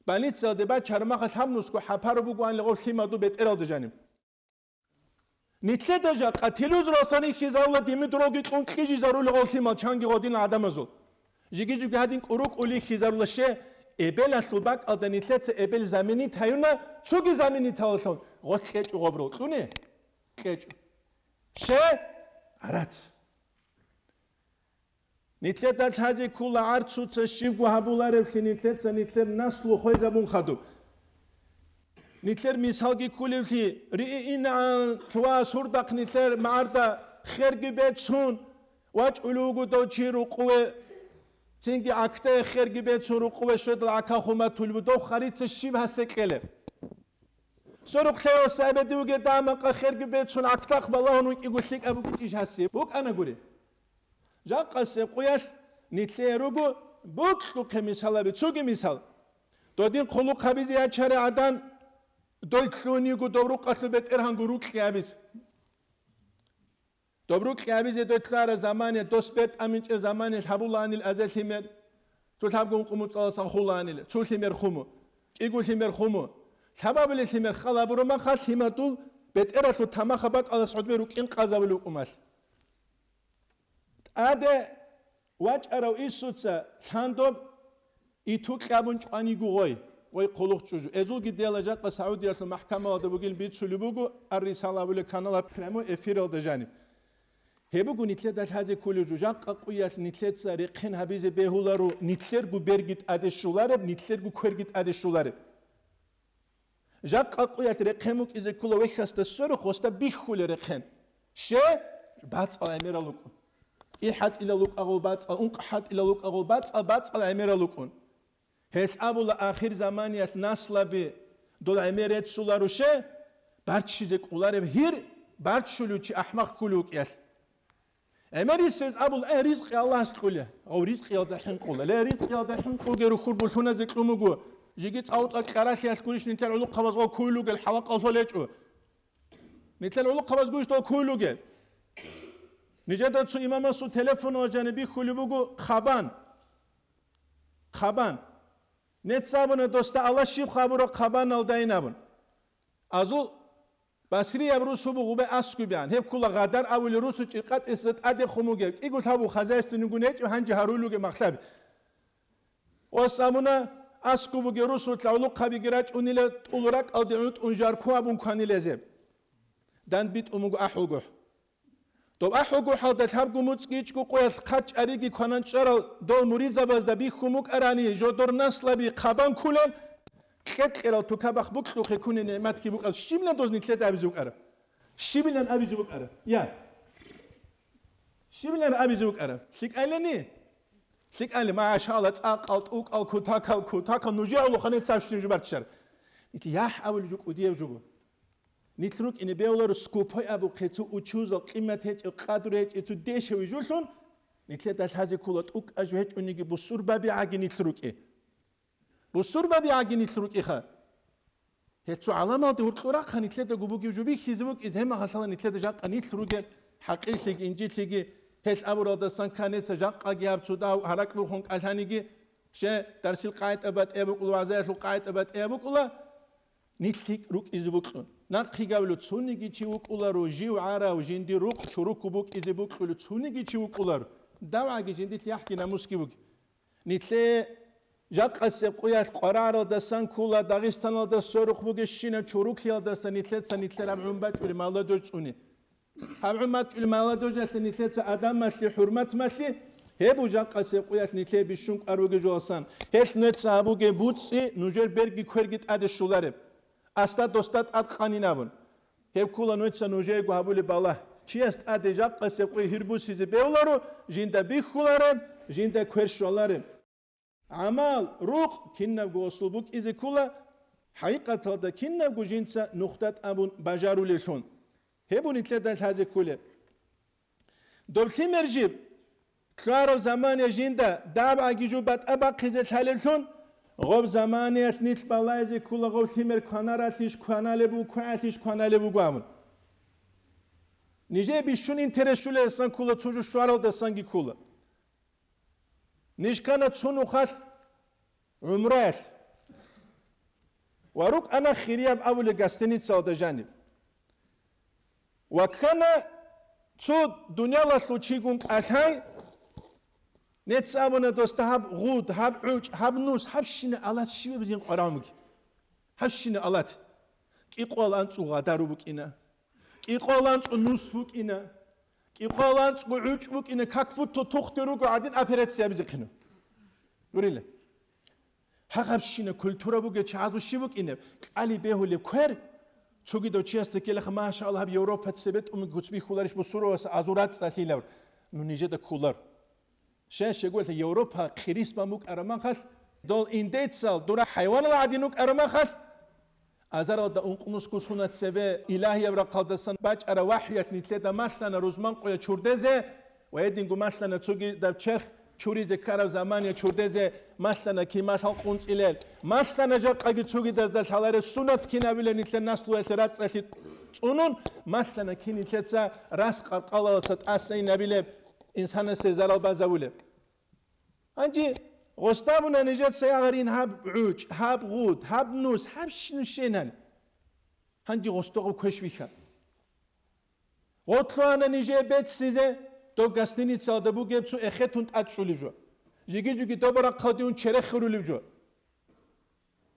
больницаялде бачараб махалъ гьаб нусго хӀапару бугоаниле гъов лъимаду бетӀералда жаниб. Нилъеда жакъа телевизоралсан рихьизарула дими-дуралги кьун кьижизарула гъов лъимал чанги гъодинал гӀадамазул. Жиги-жуги гьадин кӀурукӀули рихьизарула ще, эбелалъул бакӀалда нилъеца эбел заменит гьаюна, цоги замениталалъун гъолъ кьечӀо гъоб рокьуне? КьечӀо. Ще? Гьарац. Нилъеда лъазе ккола гӀарцуца щибго гьабуларевлъи, нилъеца нилъер наслу хвезабун хадуб. Нилъер мисалги кколевлъи, риинан лъугьа сурдахъ нилъер магӀарда херги бецун вачӀулев вуго дов чи рукъуве, цинги гӀакдае херги бецун рукъуве щведал гӀака хуматулеб дов харица щиб гьасе кьелеб? Сорухъ лъеялъ абади вугев дагьа-макъа херги бецун гӀакдахъ балагьун вукӀиго лъикӀаб букӀичӀищ гьасие? БукӀана гури. Жакъасеб къуялъ нилъее руго бокьухъе мисалаби, цоги мисал. Додин хъулухъ гьабизе ячарай гӀадан дой лъун йиго дов рукъалъул бетӀергьанго рукьи гьабизе. Доб рукьи гьабизе дой лъараб замане, дос бертӀаминчӀеб замане лъабулаанил азе лъимер, цо лъабгун къумуцӀаласан хулаанила, цо лъимер хуму, кӀиго лъимер хуму. Лъабабилеб лъимер хал гьабураб махалъ лъимадул бетӀералъул тамахаб бакӀалас гӀодбе рукӀин къазабулеб умалъ. ТӀаде вачӀарав Исуца лъандоб иту кьабун чӀваниго гъой, гъой хъулухъ чӀужу. Эзулги дела жакъа Саудиялъул махкамалда бугин бицулеб буго, Ар-Рисала абулеб канала прямой эфиралда жаниб. Гьеб буго нилъеда лъазе кколеб жо, жакъа къуялъ нилъеца рехъен гьабизе бегьуларо, нилъерго берги тӀаде щолареб, нилъерго кверги тӀаде щолареб. Жакъа къуялъ рехъен букӀизе ккола вехьасда сверухъ гъосда бихьулел рехъен. Ще? БацӀал гӀемерал рукӀун. КӀи хӀатӀилал рукӀагъул бацӀал, ункъ хӀатӀилал рукӀагъул бацӀал, бацӀал гӀемерал рукӀун. Гьелъ абула, ахир заманиялъ наслаби дол гӀемер реццуларо ще, барччизе кӀолареб гьир, барччулев чи ахӀмах кколев вукӀиялъ. ГӀемерисез абула, э, ризкъи Аллагьас кьула. Гъав ризкъиялда хӀинкъула. Ле, ризкъиялда хӀинкъуге рухьул булъуназе кьун буго. Жиги цӀалцӀа кьаралъиялъ гурищ нилъер гӀулухъабаз гъов ккуй ругел хӀалакъалъул гьечӀо. Нилъер гӀулухъабаз гурищ дов ккуй ругел. Нижеда цо имамасул телефонал жаниб бихьулеб буго хъабан. Хъабан. Нецц абуна досда, Аллагь щиб хабура хъабаналдайин абун. Азул Басрияб русу буго гъубе аскубиан. Гьеб ккула Гъадар абулел русу чӀиркъатӀиса тӀаде хъумугев. КӀиго лъабу хозяйственнигун гьечӀев гьанже гьарулуге махлъаби. Ос абуна, аскубуге русу лъавлухъабиги рачӀунила тӀул ракӀалде гӀунтӀун жарку абун кванилезеб. ДандбитӀун буго ахӀулгохӀ. Доб ахӀулгохӀалда лъабго муцӀги ичӀго къоялъ хъачӀариги кванан чӀарал дол муридзабазда бихьун букӀарани, жодор наслаби хъабан ккулел, кьекьерал тукабахъ букьухъе куней нигӀматги букӀал щибна доз нилъеда абизе букӀара? Щибилан абизе букӀара? Я. Щибилан абизе букӀара? ЛъикӀайлани? ЛъикӀайли, машалла, цӀакъал, тӀукӀал, кутакал, кутакал, нужее Аллагьас нецабщинаб жо барччар. Нилъ яхӀ абулеб жо кӀудияб жо буго. Нилъ рукӀине бегьуларо скупой абухъе цо учузал, къимат гьечӀев, къадру гьечӀев, цо дешевый жолъун, нилъеда лъазе ккола тӀукӀа жо гьечӀониги бусурбаби гӀаги нилъ рукӀи. Бусурбаби гӀаги нилъ рукӀиха. Гьел цо гӀаламалде гьоркьор рахъа нилъедаго бугеб жо бихьизе букӀизе, гьеб мехалъала нилъеда жакъа нилъ ругел хӀакъирлъиги, инжитлъиги, гьел абуралдасан канеца жакъаги гьаб цо дав гьаракь рухун кӀалъаниги, ще дарсил къагӀида батӀияб букӀула, вагӀзаялъул къагӀида батӀияб букӀула, нилъ лъикӀ рукӀизе букьун. Нахъе гавлу цониги чи вукӀуларо, жив гӀарав, жиндир рукъ чурукку букӀизе букьулев цониги чи вукӀуларо, давгӀаги жиндилъ яхӀги намусги буги. Нилъе жакъасеб къуялъ къвараралдасан ккула Дагъистаналда сверухъ бугебщинаб чуруклъиялдаса нилъеца нилъер гьаб гӀун бачӀулеб молодёжь цӀуни. Гьаб гӀун бачӀулеб молодёжьалъе нилъеца адамалъе, хӀурматмалъе, гьеб жакъасеб къуялъ нилъее бищун кӀвар бугеб жоласан, гьелъ нугьеца гьабуге буцӀцӀи, нужер берги кверги тӀаде щолареб. Асда досда тӀад къанин абун. Гьеб ккула нугьеца нужеего гьабулеб балагь. Чияс тӀаде жакъасеб къуй гьирбусизе бегьуларо, жинда бихьулареб, жинда квер щвалареб. ГӀамал, рукъ кинабго гъосул букӀизе ккула, хӀакъикъаталда кинабго жинца нухда тӀамун бажарулеллъун. Гьеб нилъеда лъазе кколеб. Доб лъимер жиб, лъугьараб замане жинда дабгӀаги жо батӀа бахъизе лъалеблъун, гъоб заманиялъ нилъ балагьизе ккула гъоб лъимер кванаралъищ кваналеб буго, кваялъищ кваналеб буго абун. Нижее бищун интерес щулелдасан ккула цо жо щваралдасанги ккула. Ниж ккана цо нухалъ гӀумраялъ ва рукӀана хирияб абулеб гостиницалда жаниб. Ва ккана цо дуниялалъул чигун кӀалъай, нецц абуна досда гьаб гъуд, гьаб гӀучӀ, гьаб нус, гьабщина алат щибаб зин къварагӀунги. Гьабщина алат. КӀикъоялда анцӀго гъадару букӀина. КӀикъоялда анцӀго нус букӀина. КӀикъоялда анцӀго гӀучӀ букӀина, как будто тухде руго гӀадин операция абизехъина. Гурила. Гьагъабщина культура бугел чагӀазул щиб букӀинеб? КӀали бегьулеб квер, цогидав чиясда ккелаха, машалла, гьаб Европа цебетӀун куц бихьуларищ бусурбабаз азул рацӀцӀалъилаб, ну нижеда кколар. Щай-щай гурелъул Европа хирис бан букӀараб махалъ, дол индейцал дура хӀайванал гӀадин рукӀараб махалъ, азаралда ункънусго сунат цебе илагьияб рахъалдасан бачӀараб вахӀиялъ нилъеда малъана рузман къоя чурдезе ва гьединго малъана цогидаб черх чуризе ккараб замания чурдезе, малъана кин малъал къунцӀилел, малъана жакъаги цогидазда лъалареб сунат кинабилеб нилъер наслуялъе рацӀцӀалъи цӀунун, малъана кин нилъеца рас къаркъалаласа тӀасайинабилеб, инсанасе зарал базабулеб. Гьанже гъосда абуна нижеца ягъарин гьаб гӀучӀ, гьаб гъуд, гьаб нус, гьаб щ-, щенан. Гьанже гъосда гъаб квеш бихьа. Гъотлъугьана нижее беццизе, доб гостиницалда бугеб цо эхетун тӀад чӀулеб жо. Жиги-жиги доб рахъалде ун черехирулеб жо.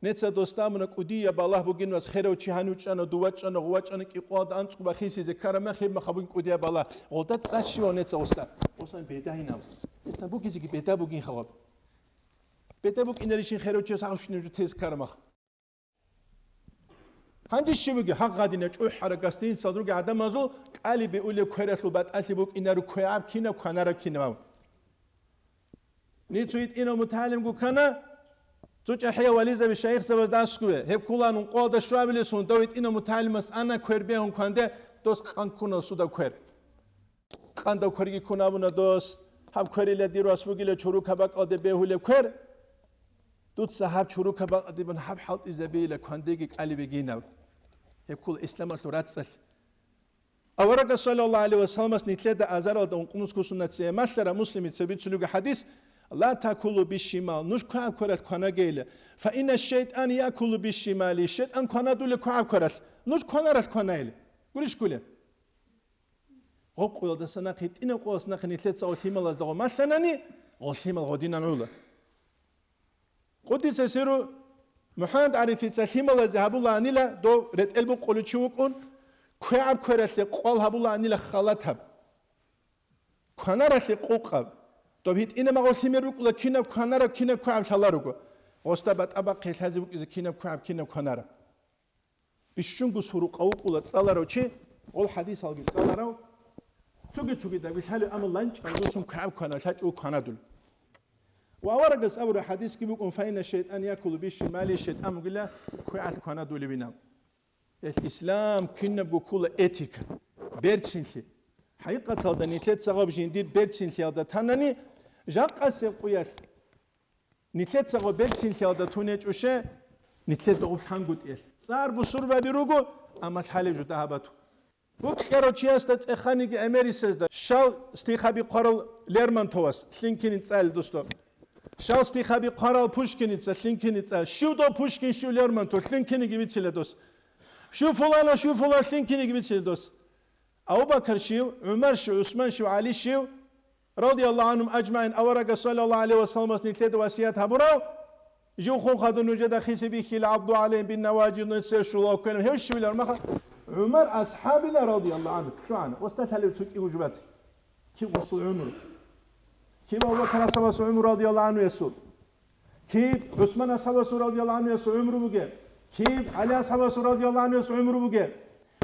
Неца досда абуна, кӀудияб балагь бугин вас, херав чи гьанив чӀана, дов вачӀана, гъов вачӀана, кӀикъоялда анцӀго бахисизе ккараб мех, гьеб мехалъ бугин кӀудияб балагь. Гъолда цӀа щивав неца гъосда. Гъосан беда гьинав. Неца бугезеги беда бугин хаваб. Беда букӀинарищин херав чияс гьанив щинав жо тезе ккараб мех. Гьанже щиб бугеб, гьагъ гъадина чӀухӀараб гостиницал ругел гӀадамазул кӀали бегьулеб квералъул батӀалъи букӀинаро квегӀаб кинаб, кванараб кинаб. Ниж цо гьитӀинав мутагӀалимго ккана, цо чӀахӀиял вализаби шайихзабазда аскӀове, гьеб кколаан ункъоялда щвабилесун, дов гьитӀинав мутагӀалимас ана квер бегьун кванде, дос къан ккуна судаб квер. Къандав кверги ккун абуна дос, гьаб кверила дир вас бугила чурукаб бакӀалде бегьулеб квер. Дуца гьаб чурукаб бакӀалде бан гьаб хӀалтӀизабейила квандеги кӀали бегинаб. Гьеб ккола исламалъул рацӀцӀалъ. Аварагас, саллаллагьу гӀалайгьи ва салламас, нилъеда азаралда ункънусго сунат цее малъараб, Муслимица бицунеб буго хӀадис: «Ла такулу бишшимал», нуж квегӀаб квералъ кванагейила. «Фа инна шайтӀан якулу бишшимали», шайтӀан кванадула квегӀаб квералъ. Нуж кванаралъ кванайилан. Гурищ кколеб? Гъоб къоялдаса нахъе, гьитӀинаб къоялдаса нахъе нилъеца гъо лъималазда гъо малъанани, гъо лъимал гъодинан гӀула. Къуддиса сирругьу МухӀаммад ГӀарифица лъималазе гьабулаанила, дов ретӀел букъулев чи вукӀун, квегӀаб квералъе къвал гьабулаанила халатаб. Кванаралъе къукъаб. Доб гьитӀинаб гъо лъимер букӀула, кинаб кванараб, кинаб квегӀаб лъаларого. Гъосда батӀа бахъе лъазе букӀизе кинаб квегӀаб, кинаб кванараб. Бищунго сурукъав вукӀула цӀаларав чи, гъол хӀадисалги цӀаларав, цоги-цогидабги лъалев, амма ланчӀал росун квегӀаб кванав лъачӀого кванадул. Ва аварагас абураб хӀадисги букӀун: «Фаинна шайтӀан якулу бишшимали», шайтӀан бугила квегӀалъ кванадулебинав. Ил ислам кинабго ккула этика, берцинлъи. ХӀакъикъаталда нилъеца гъаб жиндир берцинлъиялда танани, жакъасеб къуялъ нилъеца гъо берцинлъиялда тун гьечӀоше, нилъеда гъоб лъангутӀиялъ. ЦӀар бусурбаби руго, амма лъалеб жо дагьаб бату. Букьарав чиясда цӀеханиги гӀемерисезда, щал стихаби хъварал Лермонтовас, лъинкини цӀалел досда. Щал стихаби хъварал Пушкиница, лъинкини цӀа. Щив дов Пушкин, щив Лермонтов, лъинкиниги бицила дос. Щив фулана, щив фулан, лъинкиниги бицила дос. Абу-Бакар щив, ГӀумар щив, ГӀусман щив, ГӀали щив, радияллагьу гӀангьум аджмагӀин, аварагас саллаллагьу гӀалайгьи ва салламас нилъеда васият гьабурав, жив хун хадур нужеда хиси бихьила, гӀадду гӀалайгьим биннаважид, нугӀцӀер щула кквелан, гьев щивилан маха, ГӀумар асхӀабила радияллагьу гӀангьу, лъугӀана, усталъ гьалев цо кӀиго жубат. Киб гъосул гӀумру? Киб Абу-Бакар асхӀабасул гӀумру радияллагьу гӀангьу ясул? Киб ГӀусман асхӀабасул радияллагьу гӀангьуясул гӀумру бугеб? Киб ГӀали асхӀабасул радияллагьу гӀангьуясул гӀумру бугеб?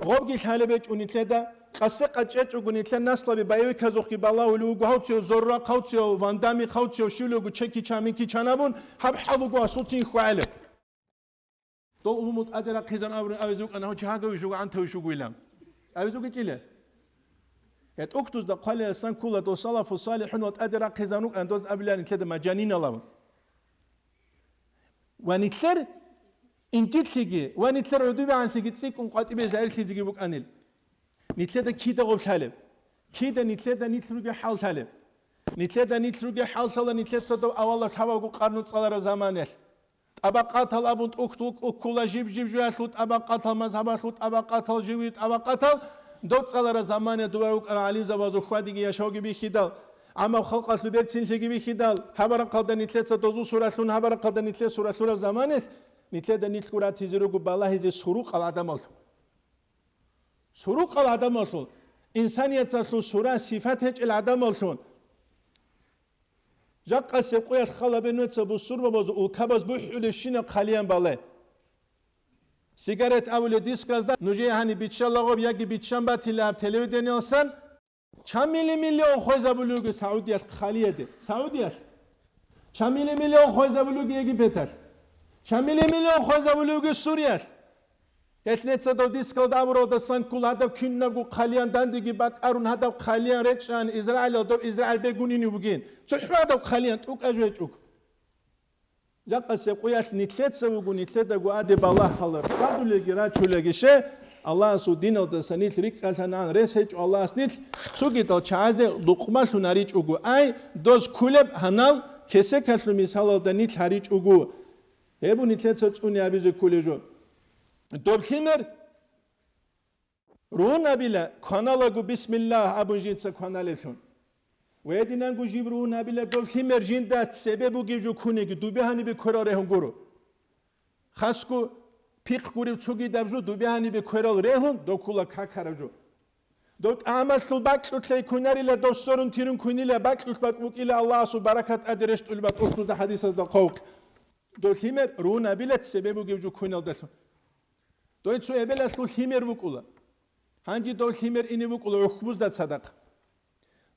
Гъобги лъалеб гьечӀо нилъеда, къасе къачӀечӀого нилъер наслаби боевиказухъги балагьулев вуго, гьавцияв Зорро, хъавцияв Ван Дамми, хъавцияв щивлего Чеки Чан, Мики Чан абун, гьаб хӀал буго асулцин хьвагӀилеб. Дол умумул тӀаде рахъизан абурин абизе вукӀана, гьав чи гьагавищ вуго, гӀантавищ вугойилан. Абизе вукӀичӀила? Я тӀухьдузда хъвалиласан ккола, дол салафу салихӀунал тӀаде рахъизан рукӀана, доз абилан нилъеда мажанинал абун. Ва нилъер инжитлъиги ва нилъер гӀодобегӀанлъиги цӀикӀкӀун къватӀибе загьирлъизеги букӀанил. Нилъеда кида гъоб лъалеб? Кида нилъеда нилъ ругеб хӀал лъалеб? Нилъеда нилъ ругеб хӀал лъала нилъеца дов авалаб лъабабго къарну цӀалараб заманаялъ. ТӀабакъатал абун тӀухьдул ккола, жиб-жиб жоялъул тӀабакъатал, мазгьабалъул тӀабакъатал, живги тӀабакъатал, дов цӀалараб замана дова рукӀарал гӀалимзабазул хьвадиги яшавги бихьидал, гӀаммаб халкъалъул берцинлъиги бихьидал, гьаб рахъалда нилъеца дозул суралъун, гьаб рахъалда нилъер суралъураб заманалъ, нилъеда нилъго ратизе руго балагьизе сурукъал гӀадамалъул. Сурукъал гӀадамалъул, инсанияталъул сура-сифат гьечӀел гӀадамалъул. Жакъасеб къуялъ халабе нуца бусурбабазул улкабаз бухӀулебщинаб хъалиян бале. Сигарет абулеб дисказда нужее гьаниб биччалагъоб яги биччан батилаб телевидениялсан, чан мили-миллион хвезабулев вугев Саудиялъ хъалияде. Саудиялъ. Чан мили-миллион хвезабулев вугев Египеталъ. Чан мили-миллион хвезабулев вугев Суриялъ. Гьелъ неца дов дискалда абуралдасан ккола гьадаб кинабго хъалиян дандеги бакӀарун, гьадаб хъалиян речӀчӀан Израилалда, дов Израил бегунинив бугин. ЦохӀо гьадаб хъалиян тӀукӀа жо гьечӀого. Жакъасеб къуялъ нилъеца вуго, нилъедаго аде балагь гьалар хадулеги рачулаги ше, Аллагьасул диналдаса нилъ рикӀкӀалъанагӀан рес гьечӀо Аллагьас нилъ, цогидал чагӀазе лукъмалъун гьаричӀого ай, доз кколеб гьанал кесекалъул мисалалда нилъ гьаричӀого. Гьеб нилъеца цӀуне абизе кколеб жо. Доб лъимер рун абила, кваналаго бисмиллагь абун жинца кваналеблъун. Ва гьединанго жиб рун абила, доб лъимер жинда цебе бугеб жо ккунеги, дубе гьанибе кверал регьун гуро. Хасго пихъ гуреб цогидаб жо дубе гьанибе кверал регьун, дов ккола какараб жо. Дов тӀамалъул бакьулъ кунарила, дов сорун-тирун кунила, бакьулъ бакӀ букӀила, Аллагьасул баракат тӀаде рещтӀулеб бакӀ, устуда хӀадисазда хъвалкь. Дов лъимер рун абила цебе бугеб жо ккуналдалъун. Дой цо эбелалъул лъимер букӀула. Гьанже дов лъимер ине букӀула гӀухьбузда цадахъ.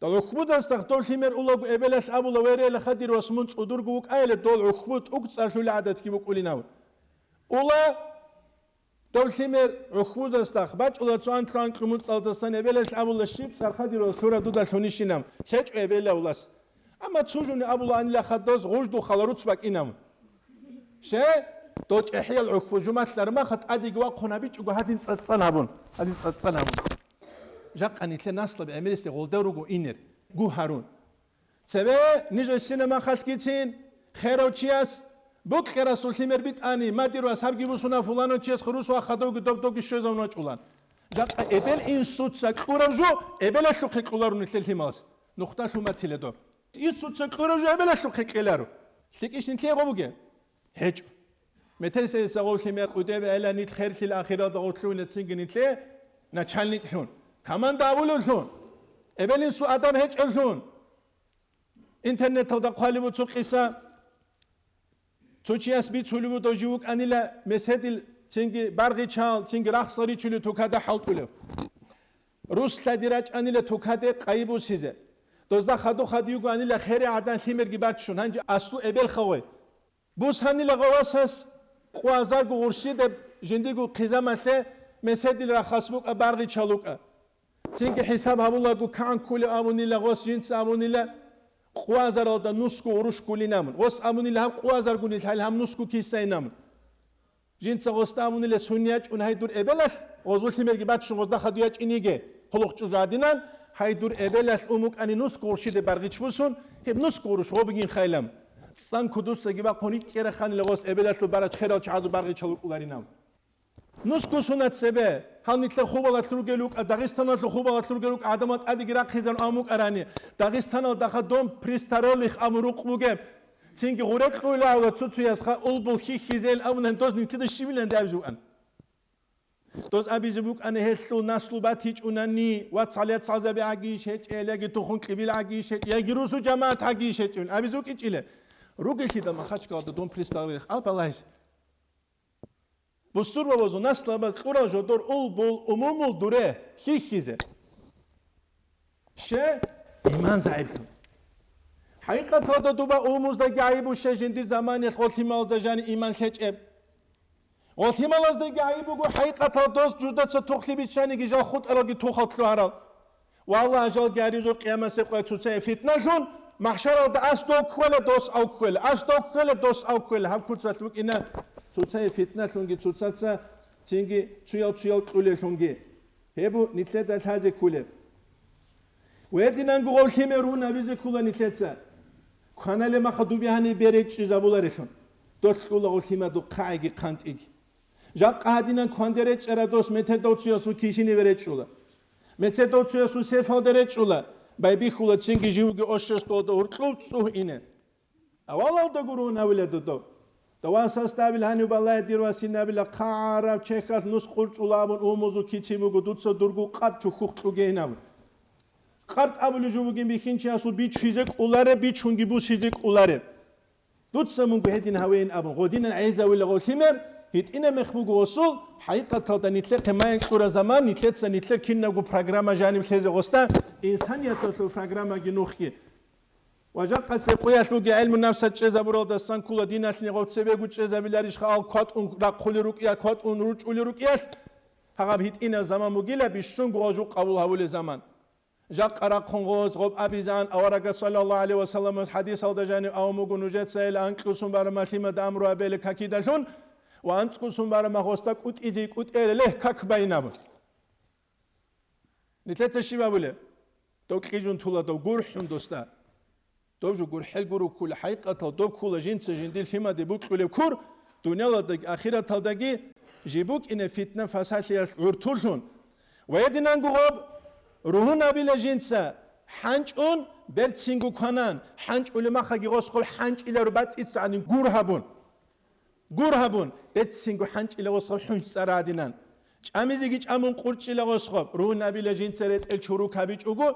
Дов гӀухьбудасдахъ дов лъимер улаго эбелалъ абула, верейила хадир вас, мун цӀудурго вукӀайила, дол гӀухьбу тӀугцӀарлъула гӀадатги букӀулинав. Ула дов лъимер гӀухьбудасдахъ, бачӀула цо анлъу-анкьу муцӀалдасан эбелалъ абула, щиб цӀар хадир вас лъура дуда лъунищинав, лъечӀо эбелав лас. Амма цо жони абулаанила хадув, гъуждул хала руц бакӀинав. Ще, дол чӀехӀиял гӀухьбу жумалъ армаха тӀадеги вахъун гьабичӀого гьадин цӀацӀцӀан гьабун, гьадин цӀацӀцӀан гьабун. Жакъа нилъер наслаби гӀемерисде гъолда руго инер, гу гьарун. Цебе ниж гӀисина махалъгицин, херав чияс, Букьарасул лъимер битӀани, мадир вас гьабги бусуна, фуланав чияс хурус ва хадавги доб-добги щвезавун вачӀулан. Жакъа эбел-инсуца кьураб жо, эбелалъухъе кьуларо нилъер лъималас. Нухда лъуматила доб. Инсуца кьураб жо эбелалъухъе кьеларо. ЛъикӀищ нилъее гъо бугеб? ГьечӀо. Метерсейса гъов лъимер къудебе эла нилъ херлъил ахиралда гъов лъугьинецинги нилъее начальниклъун, команда абулевлъун, эбел-инсул адаб гьечӀевлъун. Интернеталда хъвалеб буцу къиса. Цо чияс бицулеб буго, жив вукӀанила меседил цинги баргъичал, цинги рахсал ричулев тукада хӀалтӀулев. Рус лъади рачӀанила тукаде къайи бусизе. Дозда хаду-хади йугоанила хере гӀадан лъимерги баччун, гьанже аслу эбел хавай. Бусанила гъавасас къуазарго гъурщидеб жиндирго хъизамалъе меседил рахас букӀа, баргъичал вукӀа. Цинги хӀисаб гьабулаго кан ккулев абунила, гъос жинца абунила, къуазаралда нусго гъурущ ккулин абун. Гъос абунила гьаб къуазаргуни лъай гьаб нусго кисайин абун. Жинца гъосда абунила сунни ячӀун гьай дур эбелалъ, гъозул лъимерги баччун гъозда хаду ячӀиниге, хъулухъ чӀужу гьадинан, гьай дур эбелалъ ун букӀани нусго гъурщиде баргъич бусун, гьеб нусго гъурущ гъо бугин хайлам. Ццан кудусаги бахъун рикӀкӀера ханила гъос эбелалъул барач херал чагӀазул баргъичал вукӀуларин абун. Нусго суна цебе, гьал нилъер хубалалъ ругел рукӀа, Дагъистаналъул хубалалъ ругел рукӀа, гӀадамал тӀадеги рахъизарун абун букӀарани, Дагъистаналдаха дом престарелых абун рукъ бугеб. Цинги гъуре кьуйла гьавла цо-цоясха улбул хьихьизел абунани доз нилъеда щибилан дабизе букӀан. Доз абизе букӀана гьелъул наслу батичӀунани, вацал-яцалзаби гӀагийищ гьечӀел, яги тухун-кьибил гӀагийищ гьечӀел, яги русу-жамагӀат гӀагийищ гьечӀел, абизе букӀинчӀила. Ругелъидал Махачкалада дом престарелых алпалайс. Бусурбабазул наслабаз кьурал жодор улбул умумул дуре хьихьизе. Ще иман загӀиплъун. ХӀакъикъаталда дуба умуздаги гӀайибу ще жинди заманиялъ гъолъималазда жани иман лъечӀеб. Гъолъималаздаги гӀайиб буго хӀакъикъатал дос жудаца тухлъи биччаниги жал хутӀаралги тухал лъугьарал. Валлагь, жалги гьаризул къиямасеб къоя цоцае фитналъун, махшаралда ас дов кквела, дос ав кквела, ас дов кквела, дос ав кквела. Гьаб куцалъ букӀина цоцае фитналъунги цоцаца цинги цуял-цуял кьулелъунги. Гьеб бу нилъеда лъазе ккулеб. Гьединанго гъов лъимер рун абизе ккула нилъеца. Кваналеб маха дуби гьаниб беречӀчӀизабуларелъун. Дол кьула гъов лъимадул хъагӀиги хъантӀиги. Жакъа гьадинан кванде речӀчӀараб дос метердав цуясул кишиниве речӀчӀула. Метердав цуясул сефалде речӀчӀула, байбихьула цинги живги ошес долда гьуркьув цӀугь ине. Авалалда гурун гьавила додо. Давасасда абил гьанив балай дир васин абила хъарав чехьалъ нус къурчӀула абун умузул кици буго, дуца дургу къаб чухухъ кьугейин абун. Къаб абулев жо бугин бихьинчиясул бичизе кӀуларе, бичунги бусизе кӀуларе. Дуца мунго гьедин гьавейин абун, гъодинан гӀезавила гъолъимер, гьитӀина мех буго гъосул, хӀакъикъаталда нилъехъе майин кьура заман, нилъеца нилъер кинабго программа жаниб лъезе гъосда, инсанияталъул программаги нухги. Ва жакъа цӀикъуялъулги гӀелму-нафсат чӀезабуралдасан ккула диналъни гъов цебего чӀезабиларищха ал кватӀун рахъулел рукӀиялъ, кватӀун ручӀулел рукӀиялъ, гьагъаб гьитӀинаб заман бугила бищунго гъов жо къабул гьавулел заман. Жакъа рахъун гъоз гъоб абизан аварагас саллаллагьу гӀалайгьи ва салламас хӀадисалда жанив авун буго нужеца ил анкьусун барама лъимада амру абели какидалъун ва анцӀкӀусун барама гъосда кӀутӀизе кӀутӀелеле как байинаб. Нилъеца щиб абулеб? Дов кьижун тула, дов гурхӀун досда. Дов жо гурхӀел гуруккула, хӀакъикъатал дов ккула жинца жиндир лъимаде букьулеб кур, дуниялалдаги ахираталдаги жиб букӀине фитна-фасалъиялъ гӀуртуллъун. Ва гьединанго гъоб ругьунабила жинца хӀанчӀун, берцинго кванан, хӀанчӀулеб махаги гъос гъоб хӀанчӀиларо бацӀицӀанин гур гьабун. Гур гьабун, беццинго хӀанчӀила гъосгъаб хӀунч цӀара гьадинан. ЧӀамизеги чӀамун къурчӀила гъосгъаб, ругьунабила жинца ретӀел чурукабичӀого,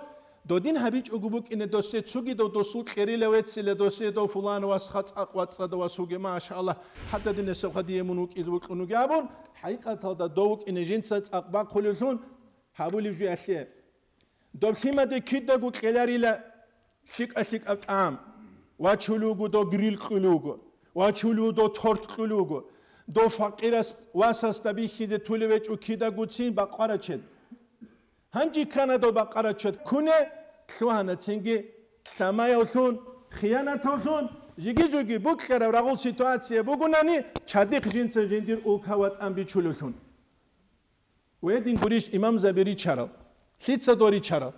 додин гьабичӀого букӀине досе цугидав досул кьерила веццила досе дов фулан вас ха цӀакъ вацӀцӀадав вас вуге, машаллагь, хӀададинасебха дие мун вукӀизе вукьун вуге абун, хӀакъикъаталда дов вукӀине жинца цӀакъ бахъулевлъун гьабулев жуялъе. Доб лъимаде кидаго кьеларила лъикӀа-лъикӀаб тӀагӀам, вачулев вуго дов грил кьулев вуго, вачулев вуго дов торт кьулев вуго, дов факъирас васасда бихьизе тулев гьечӀо кидагоцин бакъварачед. Гьанже ккана дов бакъварачед ккуне, лъугьана цинги лъамаявлъун, хиянатавлъун, жиги-жуги букьараб рагъул ситуация бугунани, чадихъ жинца жиндир улка ватӀан бичулевлъун. Гьедин гурищ имамзаби ричарал, лъица дов ричарал?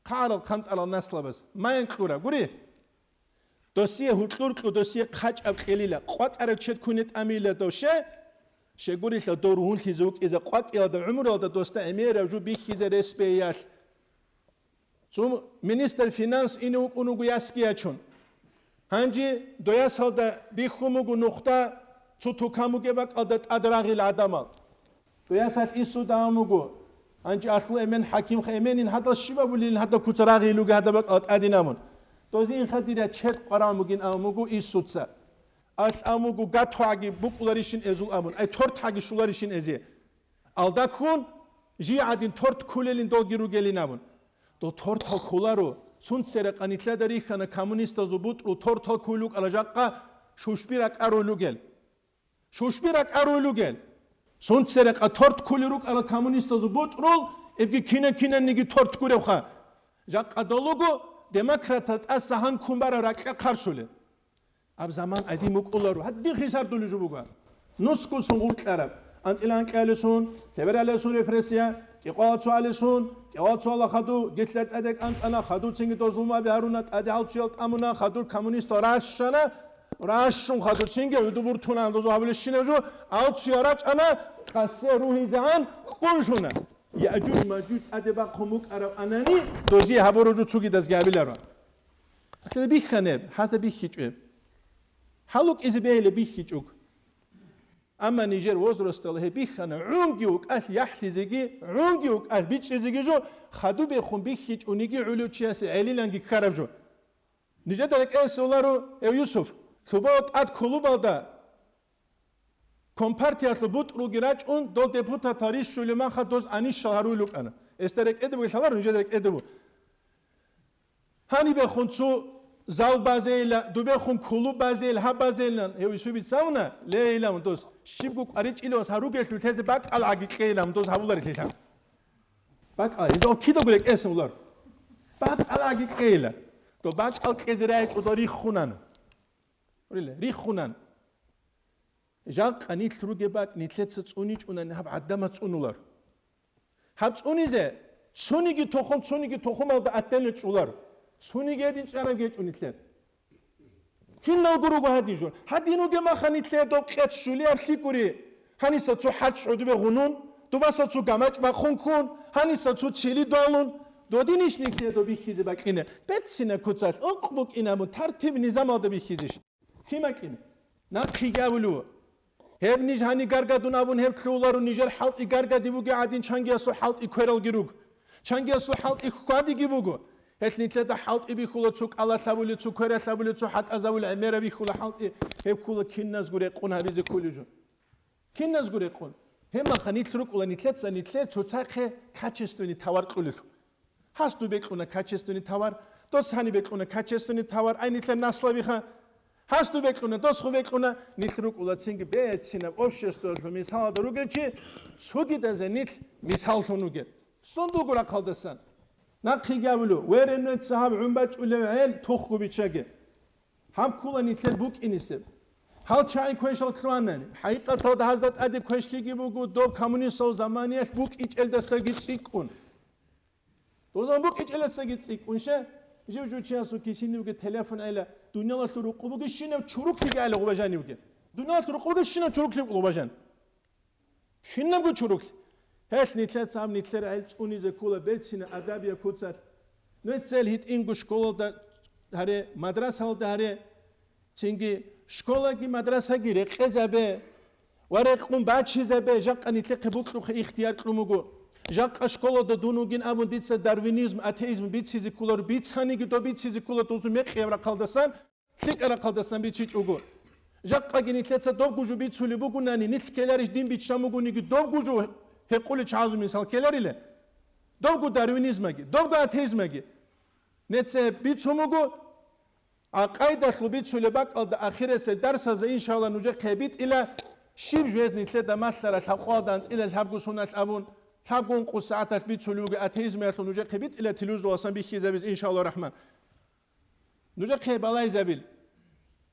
Хъаралъ хъантӀарал наслабаз майин кьура, гури. Досие гьуркьур кьу, досие хъачӀаб кьелила, къвакӀарав чед ккуне тӀамила дов ще, щегурилъа дов ругьунлъизе вукӀизе къвакӀиялда гӀумруялда досда гӀемерав жу бихьизе рес бейялъ. Цо министр финанс ине вукӀун вуго ясги ячун. Гьанже доясалда бихьун буго нухда цо тукам бугеб бакӀалда тӀад рагъил гӀадамал. Доясалъ иссуда ам буго. Гьанже алъул эмен хӀакимха эменин гьадал щибабулин гьадаб куца рагъил руге гьадаб бакӀал тӀадин амун. Дозин хадира чед къваран бугин ам буго иссуца. Алъ ам буго гатугӀаги букӀуларищин эзул амун. Ай тортгӀаги щуларищин эзе. Алда ккун, жий гӀадин торт ккулелин долги ругелин абун. Дол тортал кколаро, сунцерекъа нилъеда рихьана коммунистазул бутӀрул тортал ккуй лукӀала жакъа шушби ракӀаруй лугел. Шушби ракӀаруй лугел. Сунцерекъа торт ккули рукӀала коммунистазул бутӀрул, эбги кина-кинаниги торт гуревха. Жакъа долуго демократал тӀаса гьанкун бара ракьа хъарсулел. Аб заман гӀадин мукӀуларо, гьадин хисар дулижу буго. Нусгусун гъуркьараб, анцӀила анкьалесун, лъебералесун репрессия, кӀикъвалацуалесун, кӀикъвалацуала хаду, гитлер тӀаде кӀанцӀана, хадуцинги дозулмаби гьаруна, тӀаде гьалцуял тӀамуна, хадур коммунистал ращана, ращун хадуцинги гӀуду буртуна, дозу гьабулещина жо, алцуя рачӀана, къасе ругьизегӀан ккунлъуна. Яжуж-мажуж тӀаде бахъун букӀарав анани, дозе гьабуру жо цугидазги гьабиларо. Бихьанеб, гьаза бихьичӀеб. ХӀалукӀизе бегьилеб бихьичӀуг. Амма нижер возрастал гьеб бихьана, гӀунги вукӀалъ яхӀлъизеги, гӀунги вукӀалъ бичӀчӀизеги жо, хадубехун бихьичӀуниги гӀулев чиясе гӀелиланги ккараб жо. Нижеда рекӀелъуларо, эв Юсуф, лъубал тӀад клубалда компартиялъул бутӀрулги рачӀун, дол депутатал рищулев манха доз анищал гьаруй лукӀана. Эсда рекӀеде буго лъаларо, нижеда рекӀеде буго. Гьанибехун цо зал базейила, дубехун клуб базейил, гьаб базейилан, гьев исубица абуна, ле, илан дос, щибго къваричӀилавас гьаругелъул лъезе бакӀал гӀаги кьейилан дос гьабуларилъилан. БакӀал, гьезда кидаго рекӀелъулар. БакӀал гӀаги кьейила. Дов бакӀал кьезе рагӀичӀо дов риххунан. Риххунан. Жакъа нилъ ругеб бакӀ нилъеца цӀуничӀунани гьаб гӀадамаз цӀунулар. Гьаб цӀунизе цониги тохум, цониги тохумалда атделе чӀулар. Цониги гьедин чӀараб гьечӀо нилъер. Киналго руго гьадин жо. Гьадин ругеб маха нилъер доб къец щулияб лъикӀури. Гьаниса цо хӀач гӀодобе гъунун, дубаса цо гамачӀ бахъун ккун, гьаниса цо чили долун. Додинищ нилъер доб бихьизе бакӀине? Берцина куцалъ, ункъ букӀин абун, тартиб-низамалда бихьизищ? Кин бакӀине? Нахъеги абулев. Гьеб ниж гьани гаргадун абун гьеб лъугьуларо, нижер хӀалтӀи гаргади бугеб гӀадин чангиясул хӀалтӀи квералги руго. Чангиясул хӀалтӀи хьвадиги буго. Гьелъ нилъеда хӀалтӀи бихьула цо кӀалалъ абулеб, цо квералъ абулеб, цо хӀатӀазабулеб гӀемераб бихьула хӀалтӀи, гьеб ккула киназго рекъон гьабизе кколеб жо. Киназго рекъон. Гьебмаха нилъ рукӀула нилъеца нилъер цоцахъе качественный товар кьулелъул. Гьас дубе кьуна качественный товар, дос гьани бекьуна качественный товар, ай нилъер наслабиха. Гьас дубе кьуна, дос ху бекьуна, нилъ рукӀула цинги бецинаб обществоялъул мисалда ругел чи, цогидазе нилъ мисаллъун ругел. Сундулго рахъалдасан. Нахъеги абулев, веренуеца гьаб гӀун бачӀулев гӀел тухго биччаге. Гьаб ккула нилъер букӀинисеб. Гьал чагӀи квешал лъугьанани, хӀакъикъаталда гьазда тӀаде квешлъиги буго доб коммунистал заманиялъ букӀичӀелдасаги цӀикӀкӀун. Дозан букӀичӀелдасаги цӀикӀкӀун ше, жив-жив чиясул кисинивги телефон гӀела, дуниялалъул рукъу бугищинав чуруклъиги гӀела гъубажанивги. Дуниялалъул рукъу бугищинав чуруклъи гъубажан. Кинабго чуруклъ. Гьелъ нилъеца гьаб нилъер гӀел цӀунизе ккола берцина адабияб куцалъ. Нугьецел гьитӀинго школалда гьаре, мадрасалда гьаре, цинги школаги мадрасаги рекъезабе ва рекъун бачизабе, жакъа нилъехъе букьухъе ихтияр кьун буго. Жакъа школалда дун вугин абун дица дарвинизм, атеизм бицизе кколаро, бицаниги доб бицизе ккола дозу мекъияб рахъалдасан, лъикӀа рахъалдасан бичичӀого. Жакъаги нилъеца добго жо бицулеб бугунани, нилъ ккеларищ дин биччан бугониги, добго жо гьекъулел чагӀазул мисал ккеларила. Добго дарвинизмаги, добго атеизмаги. Нилъеца гьеб бицун буго, гӀакъайдалъул бицулеб бакӀалда ахирисел дарсазда, иншалла, нужехъе битӀила, щиб жвез нилъеда малъарал лъабкъоялда анцӀила лъабго суналъ абун, лъабго ункъо сагӀаталъ бицулев вугев атеизмаялъул нужехъе битӀила телевизоралдасан бихьизабизе, иншалла рахман. Нужехъе балайзабил,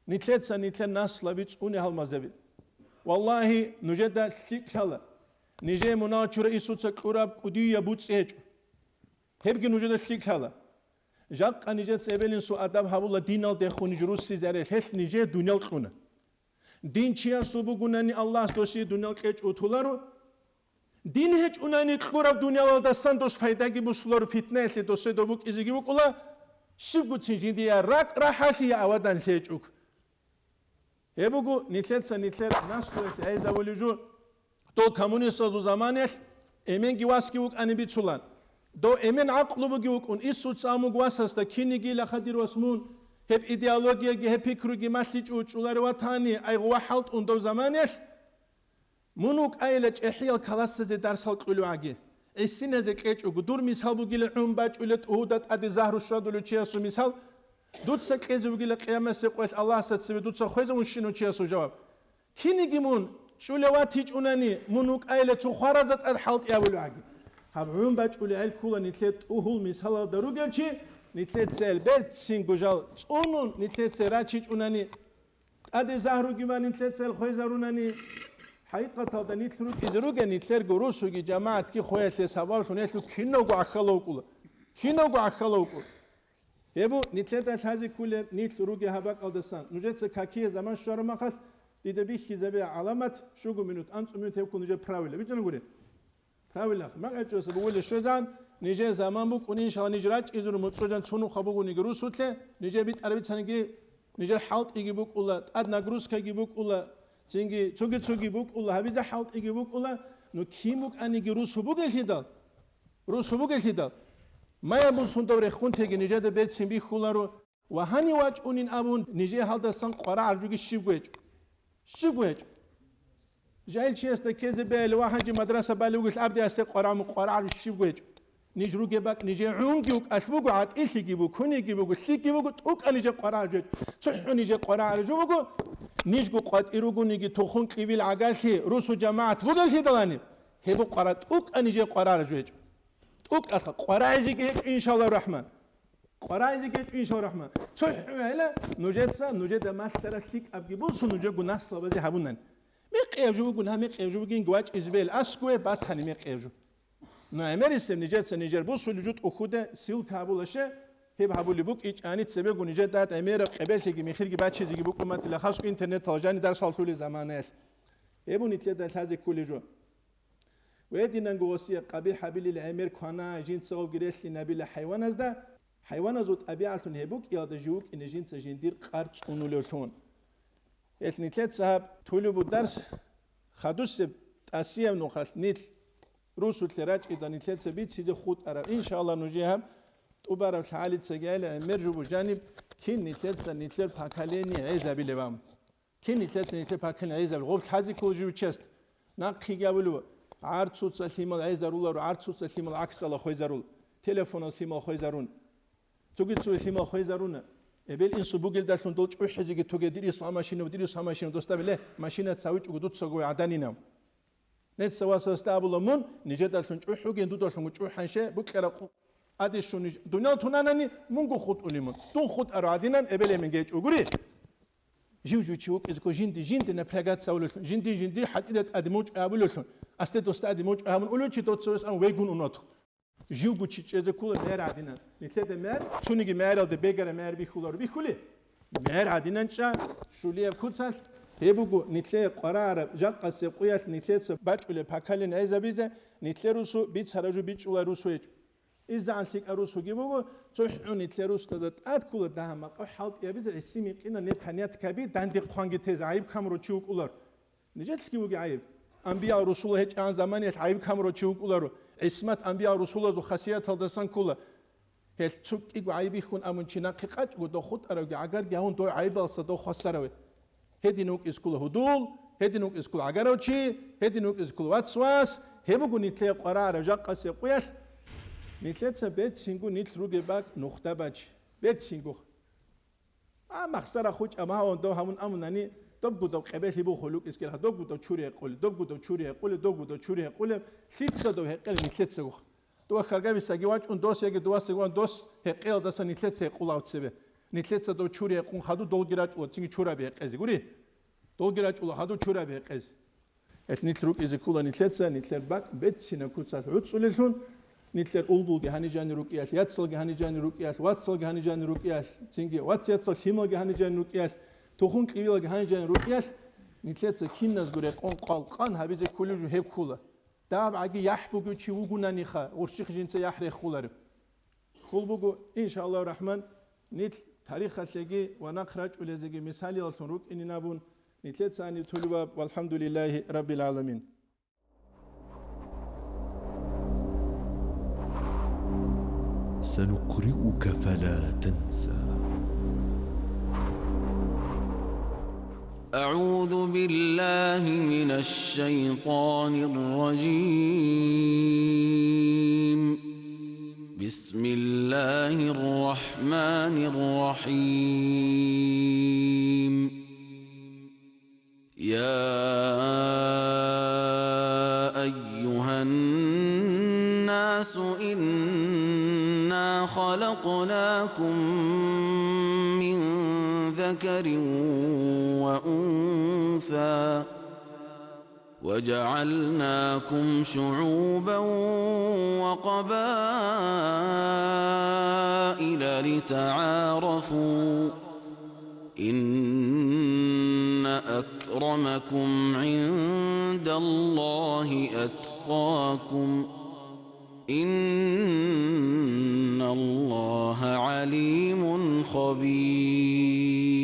нилъеца нилъер наслаби цӀуне гьалмазабил. Валлагьи, нужеда лъикӀ лъала. Нижее мунагьал чура Исуца кьураб кӀудияб буцӀи гьечӀо. Гьебги нужеда лъикӀ лъала. Жакъа нижеца эбел-инсул адаб гьабула диналдехун ниж руссизаре, гьелъ нижее дуниял кьуна. Дин чиясул бугунани Аллагьас досие дуниял кьечӀ утуларо. Дин гьечӀунани кьураб дуниялалдасан дос пайдаги бусуларо, фитнаялъе досе доб букӀизеги букӀула, щибгуцин жиндие ракӀ-рахӀалъи авадан лъечӀуг. Гьеб буго нилъеца нилъер наслуялъ гӀезавулев жо. Дол коммунистазул заманаялъ эменги васги вукӀани бицулан. Дов эмен гӀакълу буги вукӀун, Иисуца амуг васасда кинигила хадир вас мун, гьеб идеологияги, гьеб пикруги малъичӀо чӀуларе ватани, айгъу ва хӀалтӀун дов заманаялъ. Мун вукӀайила чӀехӀиял каласазе дарсал кьулевгӀаги, гӀисиназе кьечӀого, дур мисал бугила гӀун бачӀула тӀугьуда тӀаде загьру щвадулев чиясул мисал, дуца кьезе вугила къиямасеб къоялъ Аллагьасда цеве дуца хвезавун щинав чиясул жаваб. Киниги мун чӀулев ватичӀунани, мун вукӀайила цо хваразда тӀад хӀалтӀи абулевгӀаги. Гьаб гӀун бачӀулел ккула нилъер тӀугьул мисалалда ругел чи, нилъецайил берцинго жал цӀунун, нилъеца рачичӀунани, тӀаде загьруги ва нилъецайил хвезарунани, хӀакъикъаталда нилъ рукӀизе ругел нилъерго русуги жамагӀатги хвеялъе сабаблъун гьелъул кинавго гӀахьалав вукӀула. Кинавго гӀахьалав вукӀула. Гьеб нилъеда лъазе кколеб нилъ ругел гьаб бакӀалдасан. Нужеца какие заман щвараб мехалъ дида бихьизабе гӀаламат, щуго минут, анцӀу минут гьеб ккун нужер правила. БичӀчӀана гури. Правильно, макьачӀоса бугулеб щвезан, нижер заман букӀун, иншалла, ниж рачӀизур муцӀцӀужан цо нухъа бугониги русулъе, нижер битӀараб бицаниги, нижер хӀалтӀиги букӀула, тӀад нагрузкаги букӀула, цинги цоги-цоги букӀула, гьабизе хӀалтӀиги букӀула, ну кин букӀаниги русу бугелъидал, русу бугелъидал, маяб бусун дов рехун теги нижеда берцин бихьуларо, Ва гьанив вачӀунин абун, нижее гьалдасан къварагӀаржуги щибго гьечӀо. Щибго гьечӀо. Жагьил чиясда ккезе бегьила ва гьанже мадраса балев вугелъ абди асе къварагӀму къварагӀаржу щибго гьечӀо. Ниж ругеб бакӀ нижее гӀунги вукӀалъ буго, гӀатӀилъиги буго, куниги буго, лъикӀги буго, тӀукӀа нижее къварагӀаржу гьечӀо. ЦохӀо нижее къварагӀаржу буго, нижго къватӀир ругониги тухун кьибил гӀагарлъи русу жамагӀат бугелъидалани, гьеб къвара тӀукӀа нижее къварагӀаржу гьечӀо. ТӀукӀалъа къварагӀизеги гьечӀо, иншалла рахман. КъварагӀизеги гьечӀо, иншалла рахман. ЦохӀо гьела, нужеца, нужеда малъараб лъикӀабги бусун нужего наслабазе гьабунани. Мекъияб жо бугун, гьа, мекъияб жо бугинги вачӀизе бел аскуе батани мекъияб жо. Ну, гӀемерисеб нижеца нижер бусулеб жо тӀухьуде ссылка гьабулаще, гьеб гьабулеб букӀинчӀани цебего нижеда гӀемераб къебелъиги михирги бачизеги букӀуматила хасго интернеталда жани дарс гьалъулел заманаялъ. Гьеб нилъеда лъазе кколеб жо. Гьединанго васият къабихӀ гьабилел гӀемер квана, жинцаго релълъинабила хӀайваназда, хӀайваназул тӀабигӀатлъун гьеб букӀиялда жив вукӀине жинца жиндир къар цӀунулевлъун. Гьелъ нилъеца гьаб тулубу дарс хадусеб тӀасияб нухалъ нилъ русулъе рачӀида нилъеца бицизе хутӀараб. Иншалла, нужее гьаб тӀубараб лъагӀалицаги гӀела гӀемер жубу жаниб кин нилъеца нилъер поколение гӀезабилеб абун. Кин нилъеца нилъер пакин гӀезаб гъоб лъазе кколев жив чест. Нахъеги абулев, гӀарцуца лъимал гӀезаруларо, гӀарцуца лъимал гӀаксала хвезарул, телефонал лъимал хвезарун. Цоги цо лъимал хвезаруна. Эбел-инсу бугелдалъун дол чӀухӀизеги тоге, дир ислам машинав, дир ислам машинав, дос абе, ле, машина цавичӀого дуцаго гӀаданинав. Нецца васасда абула мун, нижедалъун чӀухӀугин, дудалъун чӀухӀанше, букьараб къу-, аде щун ниж-, дуниял тунанани, мунго хутӀули мун. Дун хутӀару гӀадинан эбел-эмен гьечӀо гури. Жив-жив чи вукӀизего жинди-жинди напрягаться авулелъун, жинди-жинди хӀатӀида тӀаде мочӀи абулелъун, асде досда тӀаде мочӀи гьабун улев чи доцавес ан вегун унату. Живго чи чӀезе ккола мер гӀадинан. Нилъеда мер, цониги мералде бегара мер бихьуларо бихьули. Мер гӀадинан чӀа, щулияб куцалъ, гьеб буго нилъее къварагӀараб жакъасеб къуялъ нилъеца бачӀулеб пакалин гӀезабизе, нилъер русу бицара жо бичӀчӀула русу гьечӀо. ИзегӀан лъикӀа русуги буго, цохӀо нилъер русдада тӀад ккола дагьа-макъа хӀалтӀи гьабизе гӀиси-микъина нетанят каби данде хъванги тезе гӀайиб камурав чи вукӀулар. Нижелъги вуги гӀайиб. Амбиял русула гьечӀегӀан заманиялъ гӀайиб камурав чи вукӀуларо. ГӀисмат амбиял русулазул хасияталдасан ккола. Гьелъ цо кӀиго гӀайибихьун абун чи нахъе къачӀго дов хутӀаравги гӀагарги гьавун дой гӀайибалса дов хвасараве. Гьедин вукӀиз ккола гьудул, гьедин вукӀиз ккола гӀагарав чи, гьедин вукӀиз ккола вацвас, гьеб буго нилъее къварагӀараб жакъасеб къуялъ. Нилъеца берцинго нилъ ругеб бакӀ нухда бач. Берцинго. А махсара хучӀа магьун дов гьавун амунани, добго дов къебелъи бухулукӀиз ккелха, добго дов чури гьекъулеб, добго дов чури гьекъулеб, добго дов чури гьекъулеб, лъица дов гьекъел нилъецаго. Дова хьаргабисаги вачӀун дос яги дувасаги ван дос гьекъеялдаса нилъеца гьекъулав цебе. Нилъеца дов чури гьекъун хаду долги рачӀула цинги чураби гьекъезе. Гури? Долги рачӀула хаду чураби гьекъезе. Гьелъ нилъ рукӀизе ккула нилъеца, нилъер бакӀ беццина куцалъ гӀуцӀулелъун, Нилъер улбулги гьанижани рукӀиялъ, яцалги гьанижани рукӀиялъ, вацалги гьанижани рукӀиялъ, цинги вац-яцал лъималги гьанижани рукӀиялъ, тухум-кӀивиялги гьанижани рукӀиялъ, нилъеца киназго рекъон къвалкъан гьабизе кколев жо гьеб ккола. Дагьаб гӀаги яхӀ бугев чи вугонаниха, гъурщихъ жинца яхӀ рехуларев. Хьул буго, иншааллагьу рахӀман, нилъ тарихалъеги ва нахъ рачӀулезеги мисалияллъун рукӀинин абун, нилъеца гьаниб толеб баб, валхӀамдулиллагьи раббил гӀаламин. سنقرئك فلا تنسى. أعوذ بالله من الشيطان الرجيم. بسم الله الرحمن الرحيم. يا أيها الناس إنا خلقناكم من ذكر وأنثى وجعلناكم شعوبا وقبائل لتعارفوا إن أكرمكم عند الله أتقاكم إن الله عليم خبير.